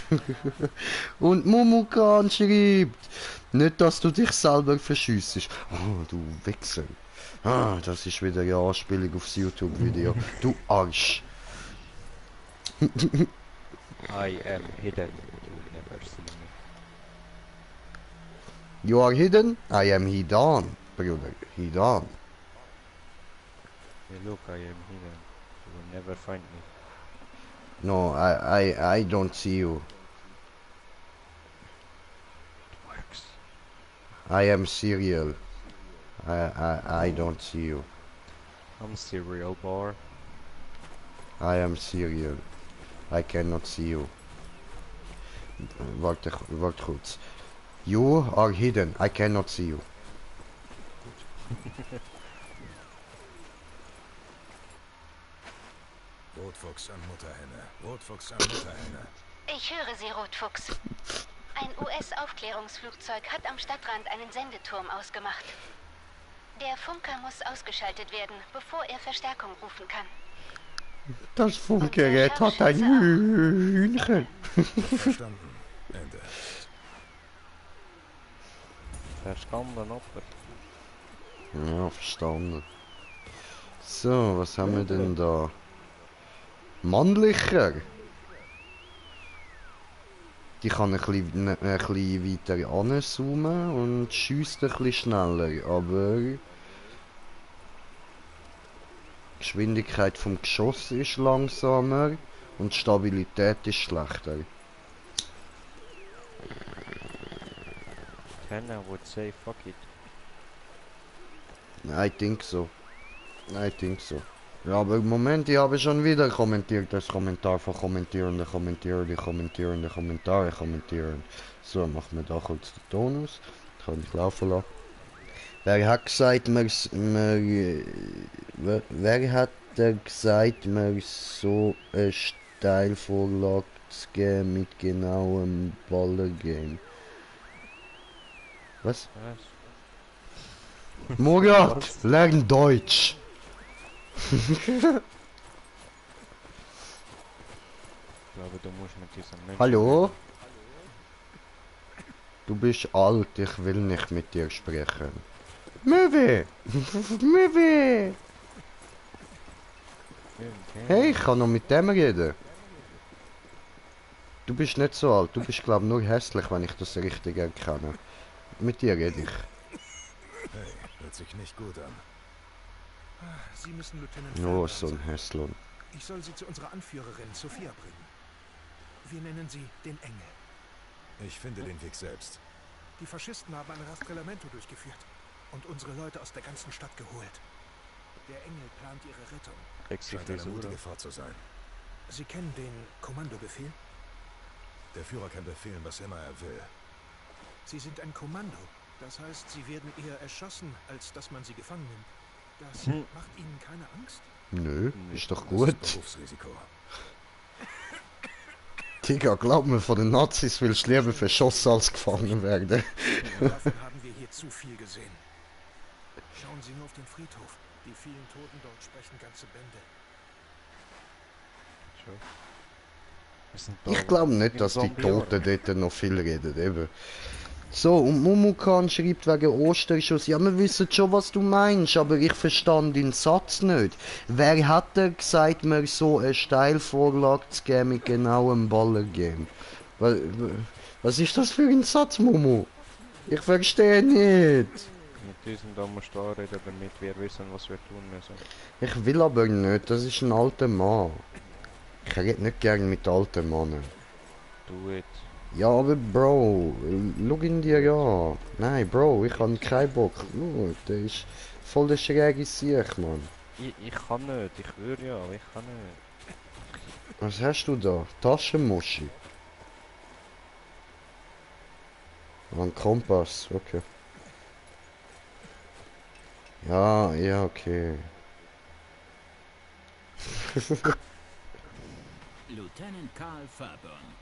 Und Mumukan schreibt, nicht, dass du dich selber verschüssest. Oh, du Wichser. Ah, das ist wieder eine Anspielung aufs YouTube-Video. Du Arsch. I am hidden. You never see me. You are hidden? I am hidden, Bruder. Hidden. Hey, look, I am hidden. You will never find me. No, I don't see you. It works. I am serial. I don't see you. I'm cereal bar. I am serial. I cannot see you. Warte kurz. You are hidden. I cannot see you. Rotfuchs an Mutterhenne. Rotfuchs an Mutterhenne. Ich höre Sie, Rotfuchs. Ein US-Aufklärungsflugzeug hat am Stadtrand einen Sendeturm ausgemacht. Der Funker muss ausgeschaltet werden, bevor er Verstärkung rufen kann. Das Funkgerät hat ein Hühnchen. Verstanden. Ende. Verstanden, aber. Ja, verstanden. So, was haben wir denn da? Mannlicher. Die kann ein bisschen weiter anzoomen und schiesst ein bisschen schneller, aber die Geschwindigkeit vom Geschoss ist langsamer und die Stabilität ist schlechter. Hannah would say fuck it. I think so. I think so. Ja, aber im Moment, ich habe schon wieder kommentiert, das Kommentar von Kommentierende, die Kommentierende, Kommentare kommentieren. So, machen wir da kurz den Tonus. Kann ich laufen lassen. Wer hat gesagt, wer hat gesagt, mir so eine Steilvorlage zu geben mit genauem Ballergame? Was? Was? Murat, lern Deutsch! Ich glaube, du musst mit diesem Menschen... Hallo? Du bist alt, ich will nicht mit dir sprechen. Möwe! Möwe! Hey, ich kann noch mit dem reden. Du bist nicht so alt, du bist glaub nur hässlich, wenn ich das richtig erkenne. Mit dir rede ich. Hey, hört sich nicht gut an. Sie müssen Lieutenant Oh, Fairburn so ein sein. Hässlon. Ich soll Sie zu unserer Anführerin Sophia bringen. Wir nennen sie den Engel. Ich finde den Weg selbst. Die Faschisten haben ein Rastrellamento durchgeführt und unsere Leute aus der ganzen Stadt geholt. Der Engel plant ihre Rettung. Kriegst du Scheint eine Frisur? mutige Fahrt zu sein. Sie kennen den Kommandobefehl? Der Führer kann befehlen, was immer er will. Sie sind ein Kommando. Das heißt, sie werden eher erschossen, als dass man sie gefangen nimmt. Das macht Ihnen keine Angst? Nö, ist doch Das gut. ist Berufsrisiko. Digga, glaub mir, von den Nazis willst du lieber verschossen als gefangen werden. Davon haben wir hier zu viel gesehen. Schauen Sie nur auf den Friedhof. Die vielen Toten dort sprechen ganze Bände. Ich glaube nicht, dass die Toten dort noch viel reden, eben. So, und Mumukan schreibt wegen Osterschuss. Ja, wir wissen schon, was du meinst, aber ich verstand den Satz nicht. Wer hat dir gesagt, mir so eine Steilvorlage zu geben mit genauem Ballergame? Was ist das für ein Satz, Mumu? Ich verstehe nicht. Mit diesem da musst du anreden, damit wir wissen, was wir tun müssen. Ich will aber nicht, das ist ein alter Mann. Ich rede nicht gern mit alten Männern. Do it. Ja, aber Bro, schau ihn dir an. Nein, Bro, ich habe keinen Bock. Schau, der ist voll der schräge Sieg, Mann. Ich kann nicht, ich würde ja, aber ich kann nicht. Was hast du da? Taschenmuschi? Ein Kompass, okay. Ja, ja, okay. Lieutenant Carl Fairburn.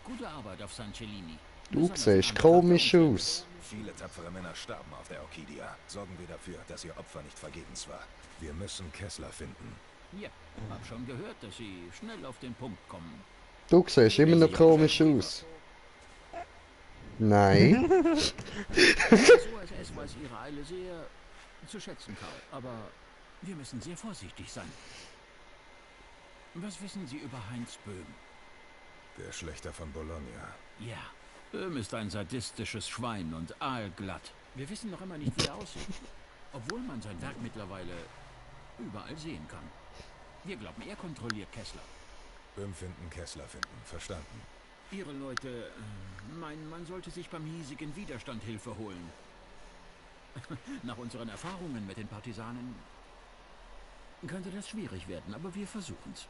Gute Arbeit auf San Cellini. Du siehst komisch aus. Viele tapfere Männer starben auf der Orchidia. Sorgen wir dafür, dass ihr Opfer nicht vergebens war. Wir müssen Kessler finden. Ja, hab schon gehört, dass Sie schnell auf den Punkt kommen. Du siehst immer noch komisch aus. Nein. Das OSS weiß Ihre Eile sehr zu schätzen, Karl. Aber wir müssen sehr vorsichtig sein. Was wissen Sie über Heinz Böhm? Der Schlächter von Bologna. Ja, Böhm ist ein sadistisches Schwein und aalglatt. Wir wissen noch immer nicht, wie er aussieht. Obwohl man sein Werk mittlerweile überall sehen kann. Wir glauben, er kontrolliert Kessler. Böhm finden, Kessler finden. Verstanden. Ihre Leute meinen, man sollte sich beim hiesigen Widerstand Hilfe holen. Nach unseren Erfahrungen mit den Partisanen könnte das schwierig werden, aber wir versuchen's.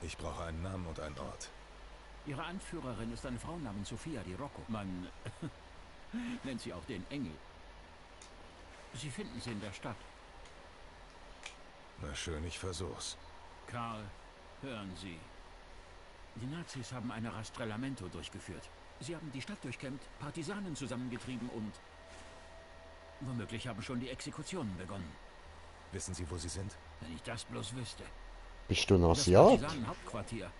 Ich brauche einen Namen und einen Ort. Ihre Anführerin ist eine Frau namens Sofia Di Rocco. Man nennt sie auch den Engel. Sie finden sie in der Stadt. Na schön, ich versuch's. Karl, hören Sie. Die Nazis haben eine Rastrellamento durchgeführt. Sie haben die Stadt durchkämmt, Partisanen zusammengetrieben und womöglich haben schon die Exekutionen begonnen. Wissen Sie, wo sie sind? Wenn ich das bloß wüsste. Bist du ein Das Asiat? Partisanenhauptquartier.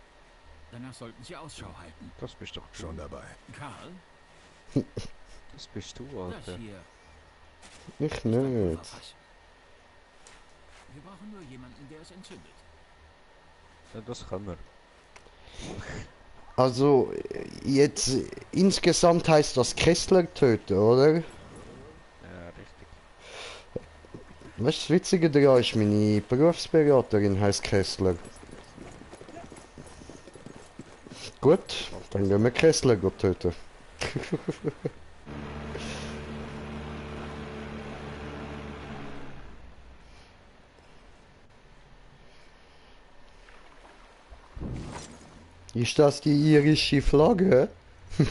Danach sollten Sie Ausschau halten. Das bist doch du. Schon dabei. Karl, Das bist du, das Alter. hier Ich ist ein nicht. Pulverfass. Wir brauchen nur jemanden, der es entzündet. Ja, das können wir. Also, jetzt insgesamt heißt das Kessler töten, oder? Ja, richtig. Weißt du, das Witzige daran ist, meine Berufsberaterin heißt Kessler. Gut, dann gehen wir Kessler töten. Ist das die irische Flagge? Ich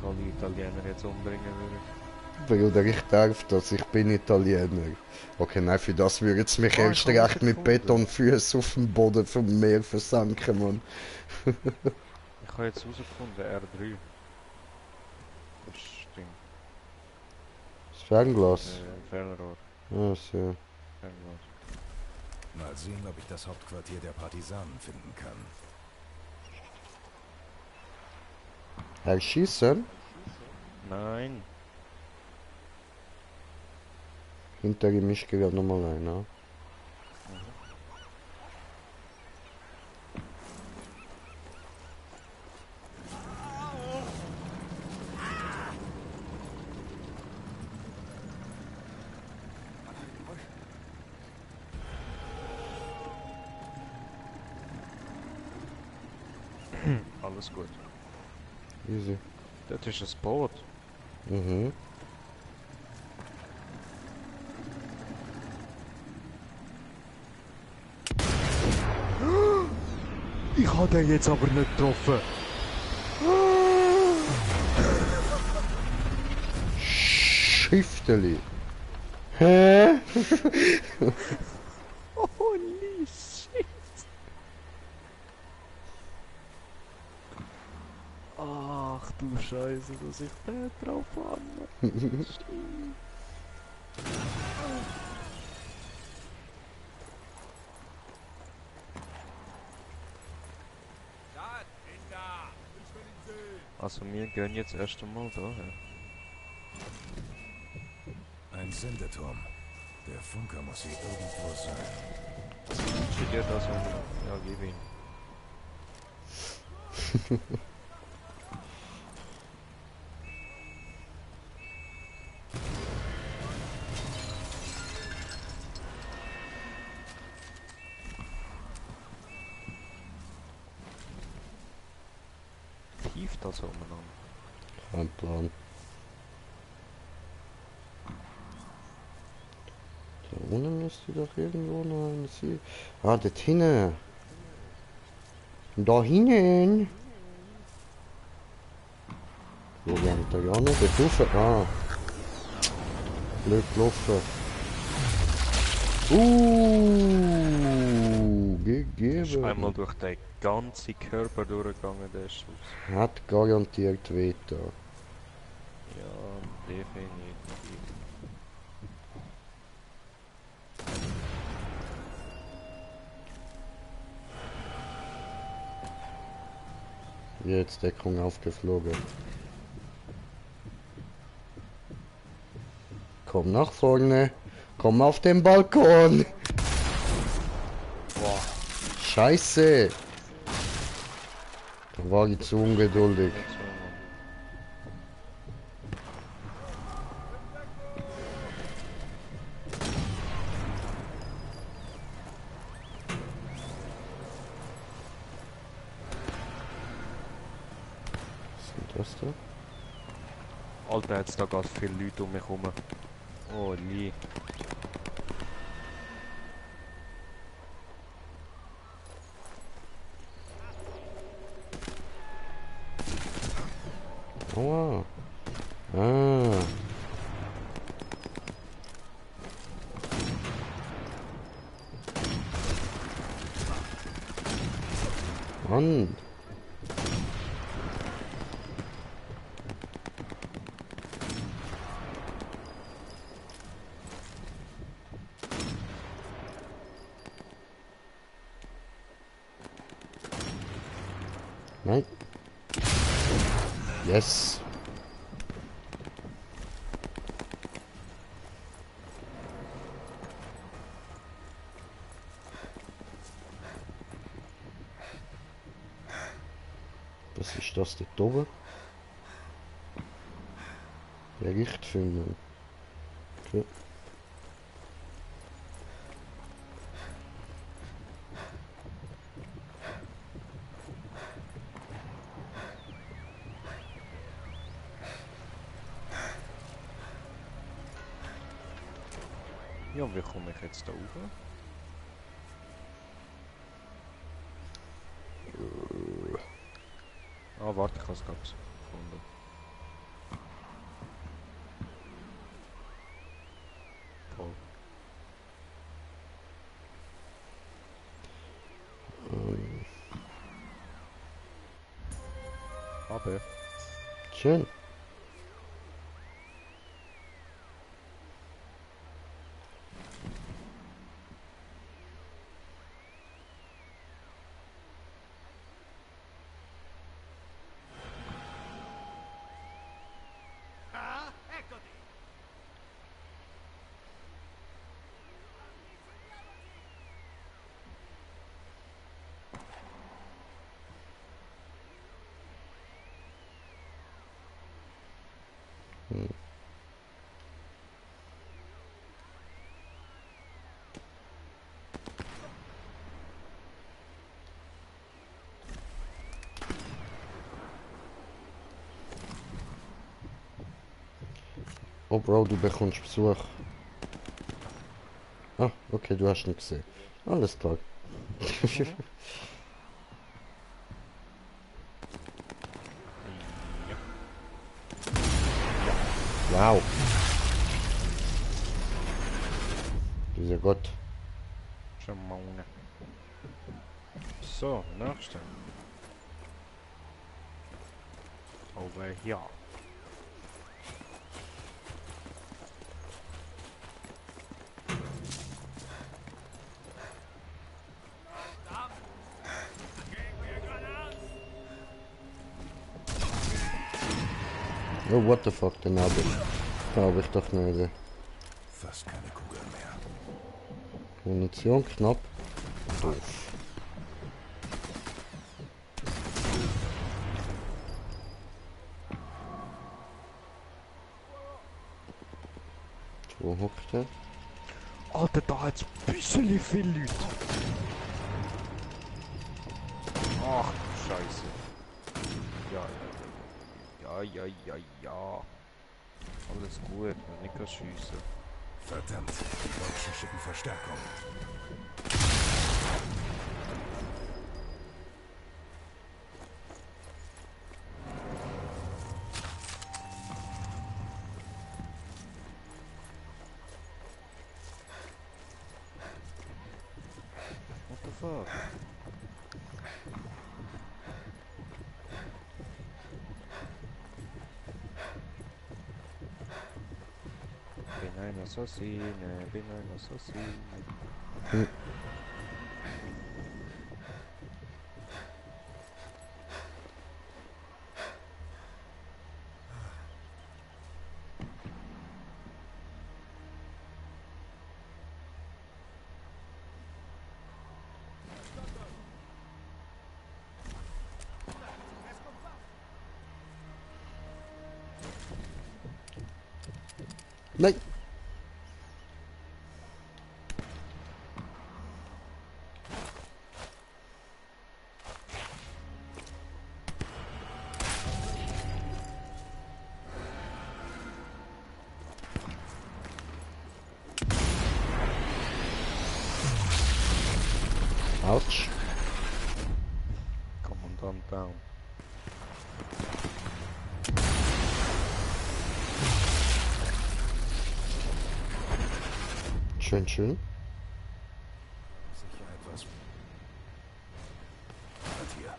alle Italiener jetzt umbringen würde. Bruder, ich darf das, ich bin Italiener. Okay, nein, für das würde es mich Oh, erst ich hab recht ihn mit gefunden. Betonfüßen auf dem Boden vom Meer versanken, Mann. Ich habe jetzt herausgefunden, R3. Das stimmt. Das Fernglas. Fernrohr. Ah, so. Fernglas. Mal sehen, ob ich das Hauptquartier der Partisanen finden kann. Erschießen? Nein. Hinter ihm ist gerade nochmal einer. Alles gut. Easy. Das ist ein Boot. Mhm. Ich habe den jetzt aber nicht getroffen. Schifteli. Hä? Holy shit. Ach du Scheiße, dass ich den drauf habe. Also wir gehen jetzt erst einmal daher. Ein Sendeturm. Der Funker muss hier irgendwo sein. Studiert also, ja, gib ihn. Tief das umeinander. Kein Plan. Da unten müsste doch irgendwo noch eine sein. Ah, dort hinten. Da hinten. Wo werden da ja noch? Dort rauf. Ah. Blöd gelaufen. Ist einmal gegeben. durch den ganzen Körper durchgegangen, der Schuss. Hat garantiert Veto. Ja, definitiv. Jetzt Deckung aufgeflogen. Komm nach vorne. Komm auf den Balkon. Boah, Scheiße. Da war ich zu ungeduldig. nicht so, Mann. Was ist denn das da? Alter, jetzt da ganz viele Leute um mich herum. Oh, Lee. Aua. Ah. Mann. Nein. Yes. Was ist das dort oben? Berichtfindung. Okay. Ja, wie komme ich jetzt da rauf? Ah, warte, ich habe es gerade gefunden. Toll. Aber Schön. Oh Bro, du bekommst Besuch. Ah, okay, du hast ihn gesehen. Alles klar. Wow. Dieser Gott. schon mal. So, nächste. Over hier. Oh, what the fuck, den habe ich doch nicht. Fast keine Kugeln mehr. Munition knapp. Doof. Wo hockt er? Alter, da hat's bisschen viele Leute. Ach, du Scheiße. Ja. Alles gut, man nicht kann schiessen. Verdammt, die Deutschen schicken Verstärkung. What the fuck? Bin ein Assassine, bin ein Assassine. Hm. Nein! Autsch. Kommandant down. Schön, schön. Sicher etwas. Und hier.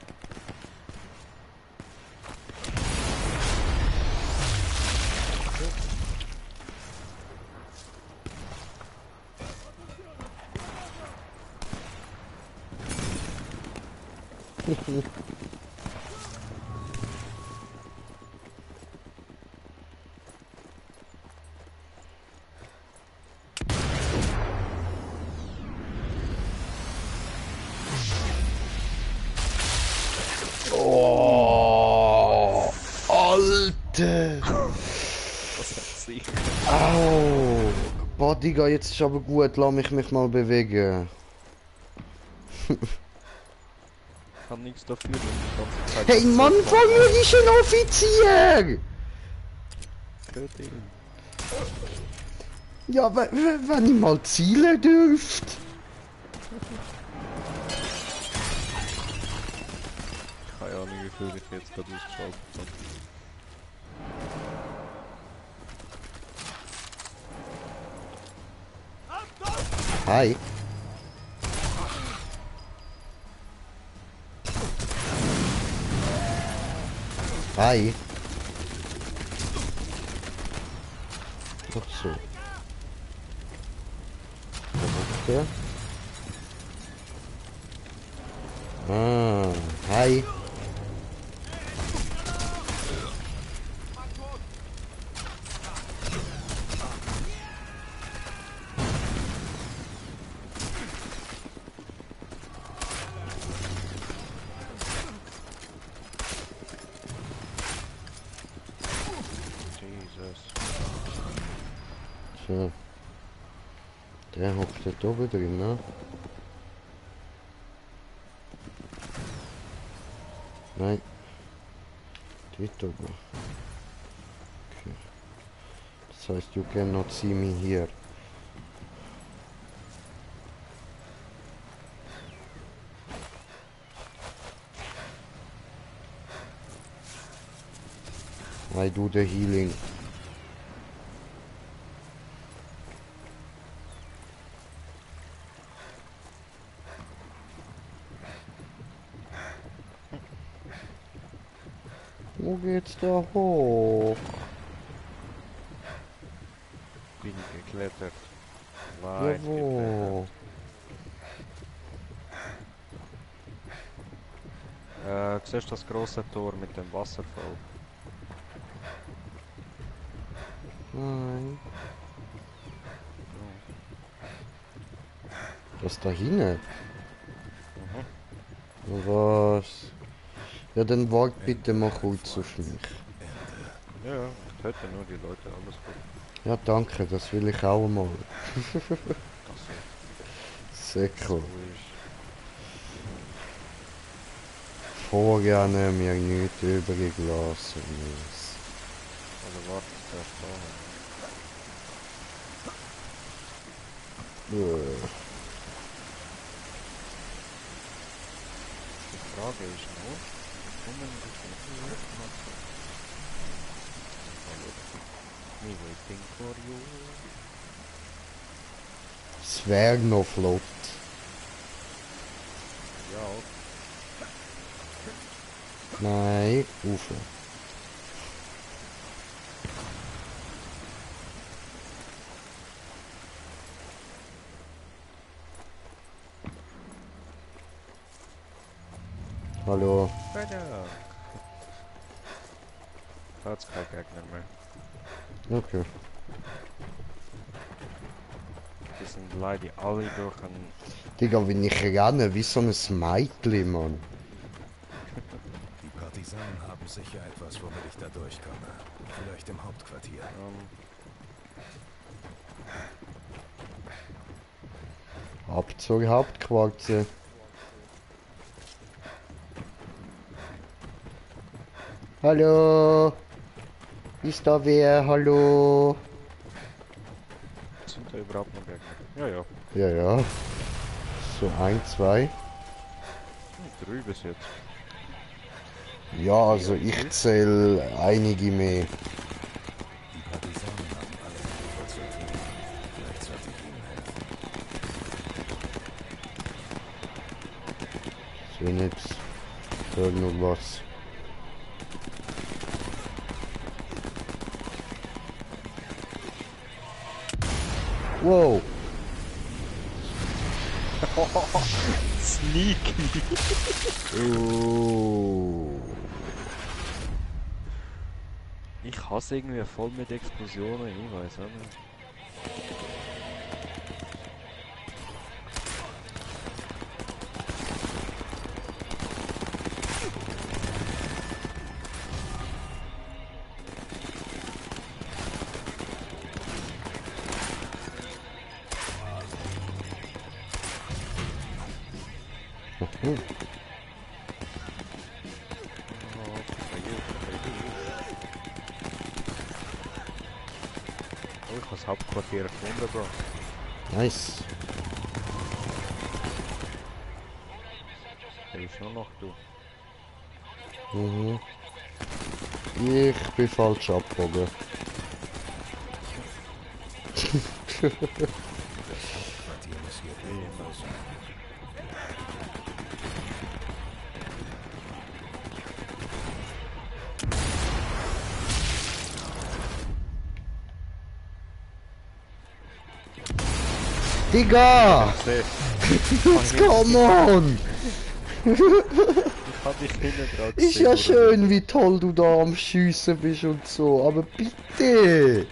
Oh, Alter! Was hat sie? Au! Boah, Digga, jetzt ist aber gut, lass mich mal bewegen. Ich kann nichts dafür, wenn die ganze Zeit... Hey Mann, vor mir ist ein Offizier! Töte ihn. Ja, wenn ich mal zielen dürft. Keine Ahnung, wie viel ich jetzt gerade ausgeschaltet habe. Hi. Hi. Ach so. Okay. Ah, hi. Jesus. So. Der hockt da oben drin, ne? Nein. Dort oben. Okay. Das heißt, you cannot see me here. I do the healing. Wo geht's da hoch? Bin geklettert. Ja, Weit geklettert. wo? Siehst du das große Tor mit dem Wasserfall? Nein. Das da hinten? Was? Ja, dann wart bitte mal kurz auf mich. Ja, ich töte nur die Leute, alles gut. Ja, danke, das will ich auch mal. Also, Säckel. so ist. Vorher mir nichts übrig lassen muss. Also warte, zuerst da. Die Frage ist nur, kommen die von hier nach... Me waiting for you. Es wäre noch flott. Nein, rauf. Hallo. Weiter. Da hat's kein Gegner mehr. Okay. Die sind leider alle durch einen... Digga, wenn ich renne, wie so ein Mädchen, Mann. Die Partisanen haben sicher etwas, womit ich da durchkomme. Vielleicht im Hauptquartier. Ab zur Hauptquartier. Hallo? Ist da wer? Hallo? Sind da überhaupt noch Gegner? Ja, ja. Ja, ja. So, 1, 2. 3 bis jetzt. Ja, also ich zähle einige mehr. Die Partisanen haben alle Ufer zu tun. Vielleicht sollte ich ihnen helfen. So, jetzt. Hör noch was. Wow. Sneaky! Oh. Ich hasse irgendwie voll mit Explosionen, ich weiß auch nicht. Hm. Oh, ich habe das Hauptquartier gefunden, Bro. Nice. Der ist nur noch du. Mhm. Ich bin falsch abgebogen. Quartier muss hier irgendwo sein. Digga! Come on! Ich hab dich hinten dran Ist ja schön, wie toll du da am Schiessen bist und so, aber bitte!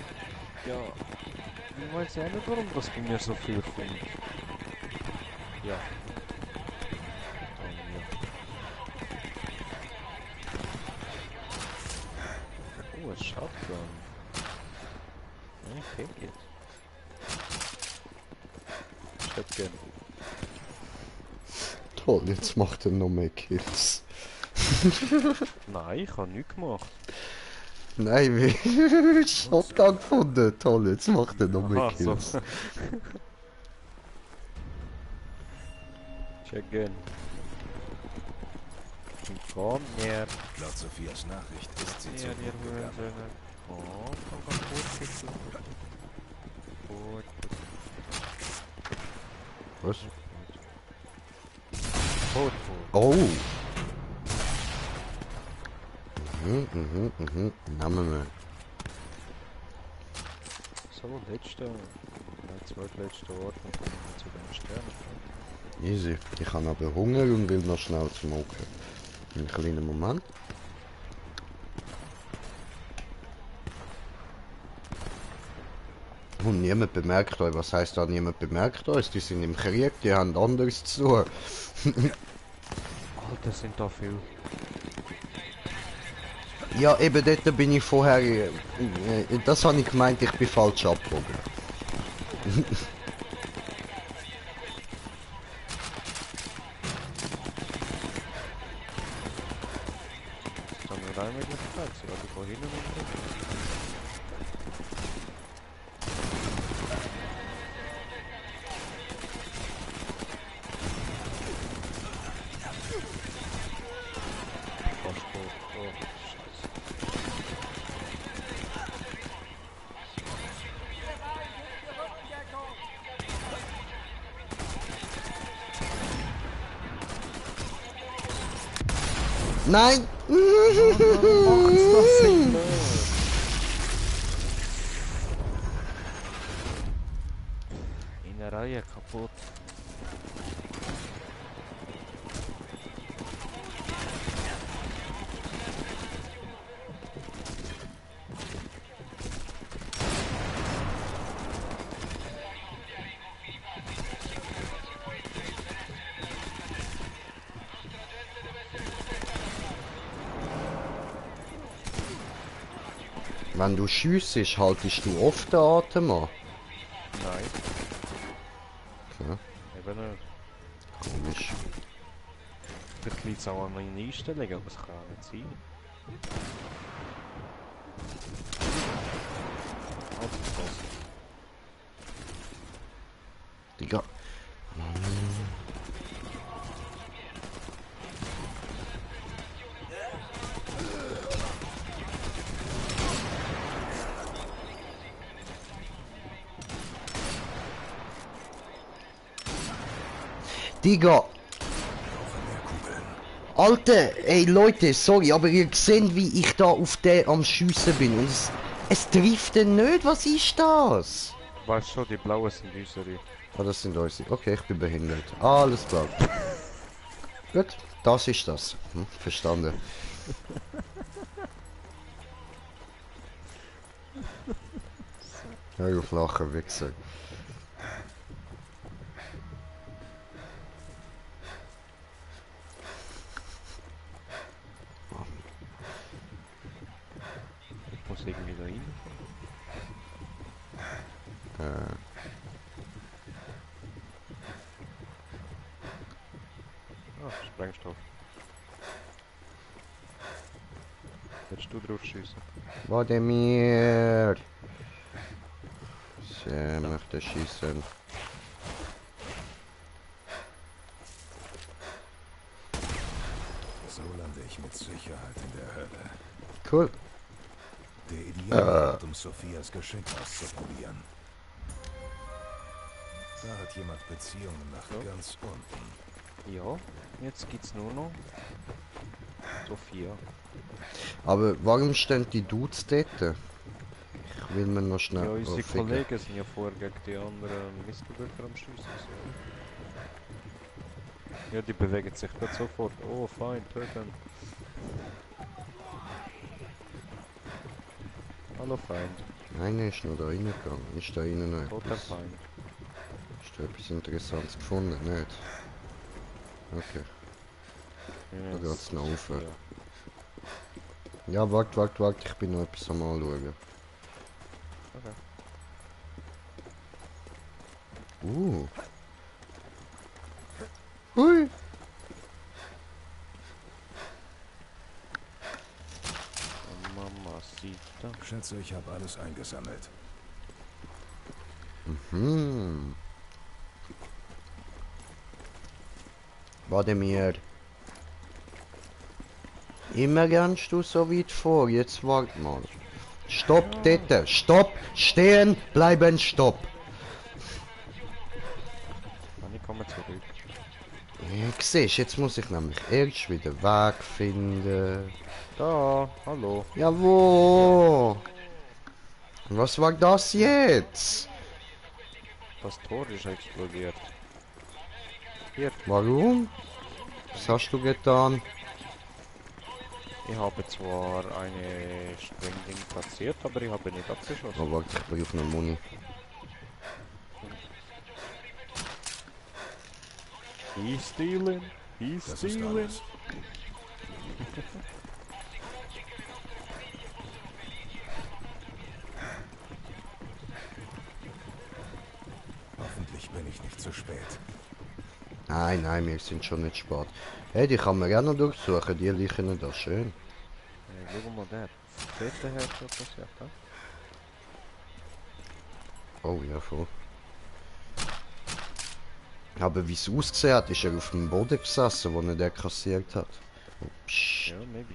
Ja. Ich weiß ja nicht, warum das bei mir so viel kommt. Ja. Oh, ein Shotgun. I take it. Shotgun. Toll, jetzt macht er noch mehr Kills. Nein, ich habe nichts gemacht. Nein, wie Shotgun gefunden. Toll, jetzt macht er noch mehr Aha, so. Kills. Shotgun. Komm her. Laut Sophias Nachricht ist sie Ja, zur die Burg gegangen. Höhensöhne. Komm kurz. Gut. Was? Gut. Oh! Namen wir. So, zweitletzter Ort und kommen wir zu den Sternen. Easy. Ich habe aber Hunger und will noch schnell smoken. Einen kleinen Moment. Und niemand bemerkt euch. Was heisst da, niemand bemerkt uns? Die sind im Krieg, die haben anderes zu tun. Alter, sind da viel. Ja, eben dort bin ich vorher... das habe ich gemeint, ich bin falsch abgebogen. Dann haben wir eine Möglichkeit, sogar die vorhin Nein! Macht's das immer! In der Reihe kaputt. Wenn du schiessest, haltest du oft den Atem an. Nein, Okay, eben nicht. komisch. Vielleicht liegt es auch an meinen Einstellungen, aber es kann auch nicht sein. Also das. Digga. Digga! Alter, ey Leute, sorry, aber ihr seht, wie ich da auf den am Schiessen bin. Und es trifft den nicht, was ist das? Weißt schon, die blauen sind unsere. Ah, das sind unsere. Okay, ich bin behindert. Alles klar. Gut, das ist das. Verstanden. Hör auf lachen, Wichser. Ich muss irgendwie da rein. Ah, Sprengstoff. Willst du drauf schiessen? Warte mir. Sie möchte schießen. So lande ich mit Sicherheit in der Hölle. Cool. Der ideale Ort, um Sophias Geschick auszuprobieren. Da hat jemand Beziehungen nach ganz unten. Ja, jetzt gibt's nur noch Sophia. Aber warum stehen die Dudes dort? Ich will mir noch schnell... Ja, unsere ficken. Kollegen sind ja vorher gegen die anderen Missgebürger am Schiessen. So. Ja, die bewegen sich gerade sofort. Oh, fein, töten. Hallo Feind. Nein, er ist noch da reingegangen. Ist da rein noch Toter etwas? Feind. Hast du etwas Interessantes gefunden? Nicht? Okay. Ja, Da geht's noch rauf. Ja. Ja, warte. Ich bin noch etwas am anschauen. Okay. Hui. Mamacita. Schätze, ich habe alles eingesammelt. Warte mir. Immer rennst du so weit vor. Jetzt wart mal. Stopp, dort. Stopp. Stehen. Bleiben. Stopp. Und ich komme zurück. Ja, siehst, jetzt muss ich nämlich erst wieder Weg finden. Da, hallo. Ja, wo? Was war das jetzt? Das Tor ist explodiert. Hier, Warum? Was hast du getan? ich habe zwar eine Sprengding platziert, aber ich habe nicht abgeschossen. Oh, warte, ich bin auf einer Muni. He's stealing. He's Das ist stealing. alles. Hoffentlich bin ich nicht zu spät. Nein, wir sind schon nicht spät. Hey, die kann man gerne noch durchsuchen, die liegen da schön. Schau mal der. Dritte Headshot passiert, ha? Oh ja, voll. Aber wie es ausgesehen hat, ist er auf dem Boden gesessen, wo er den kassiert hat. Oh, psst. Ja, maybe.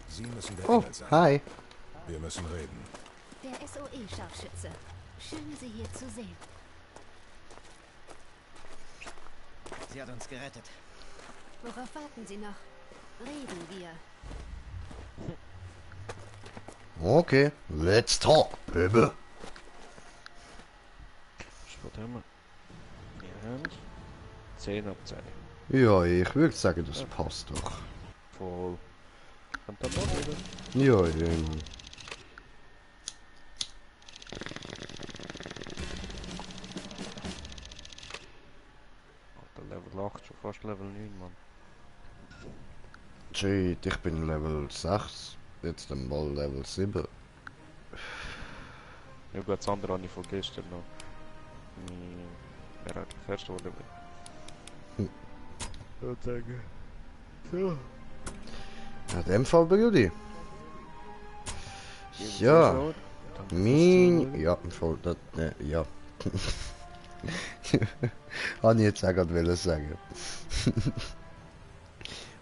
Sie müssen der Oh, Engel sein. hi. Wir müssen reden. Der SOE-Scharfschütze. Schön, Sie hier zu sehen. Sie hat uns gerettet. Worauf warten Sie noch? Reden wir. Okay, let's talk, baby. Was haben wir? Wir haben 10 ab 10. Ja, ich würde sagen, das passt doch. Voll. Kommt dann noch wieder? Ja, ja. Alter, Level 8, schon fast Level 9, Mann. Shit, ich bin Level 6. Jetzt mal Level 7. Ja gut, das andere habe ich von gestern noch. Wer hat das erste Level? Ich würde sagen. So. In dem Fall, Brudi. Ja. Mein... Ja, im Fall, das... ja. Habe ich jetzt auch gerade sagen.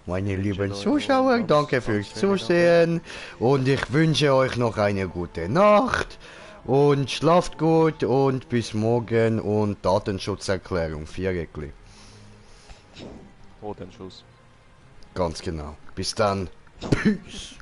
Meine lieben Zuschauer, danke fürs Zusehen und ich wünsche euch noch eine gute Nacht und schlaft gut und bis morgen und Datenschutzerklärung 4 Eckli. Oh, den Schuss. Ganz genau. Bis dann. Peace.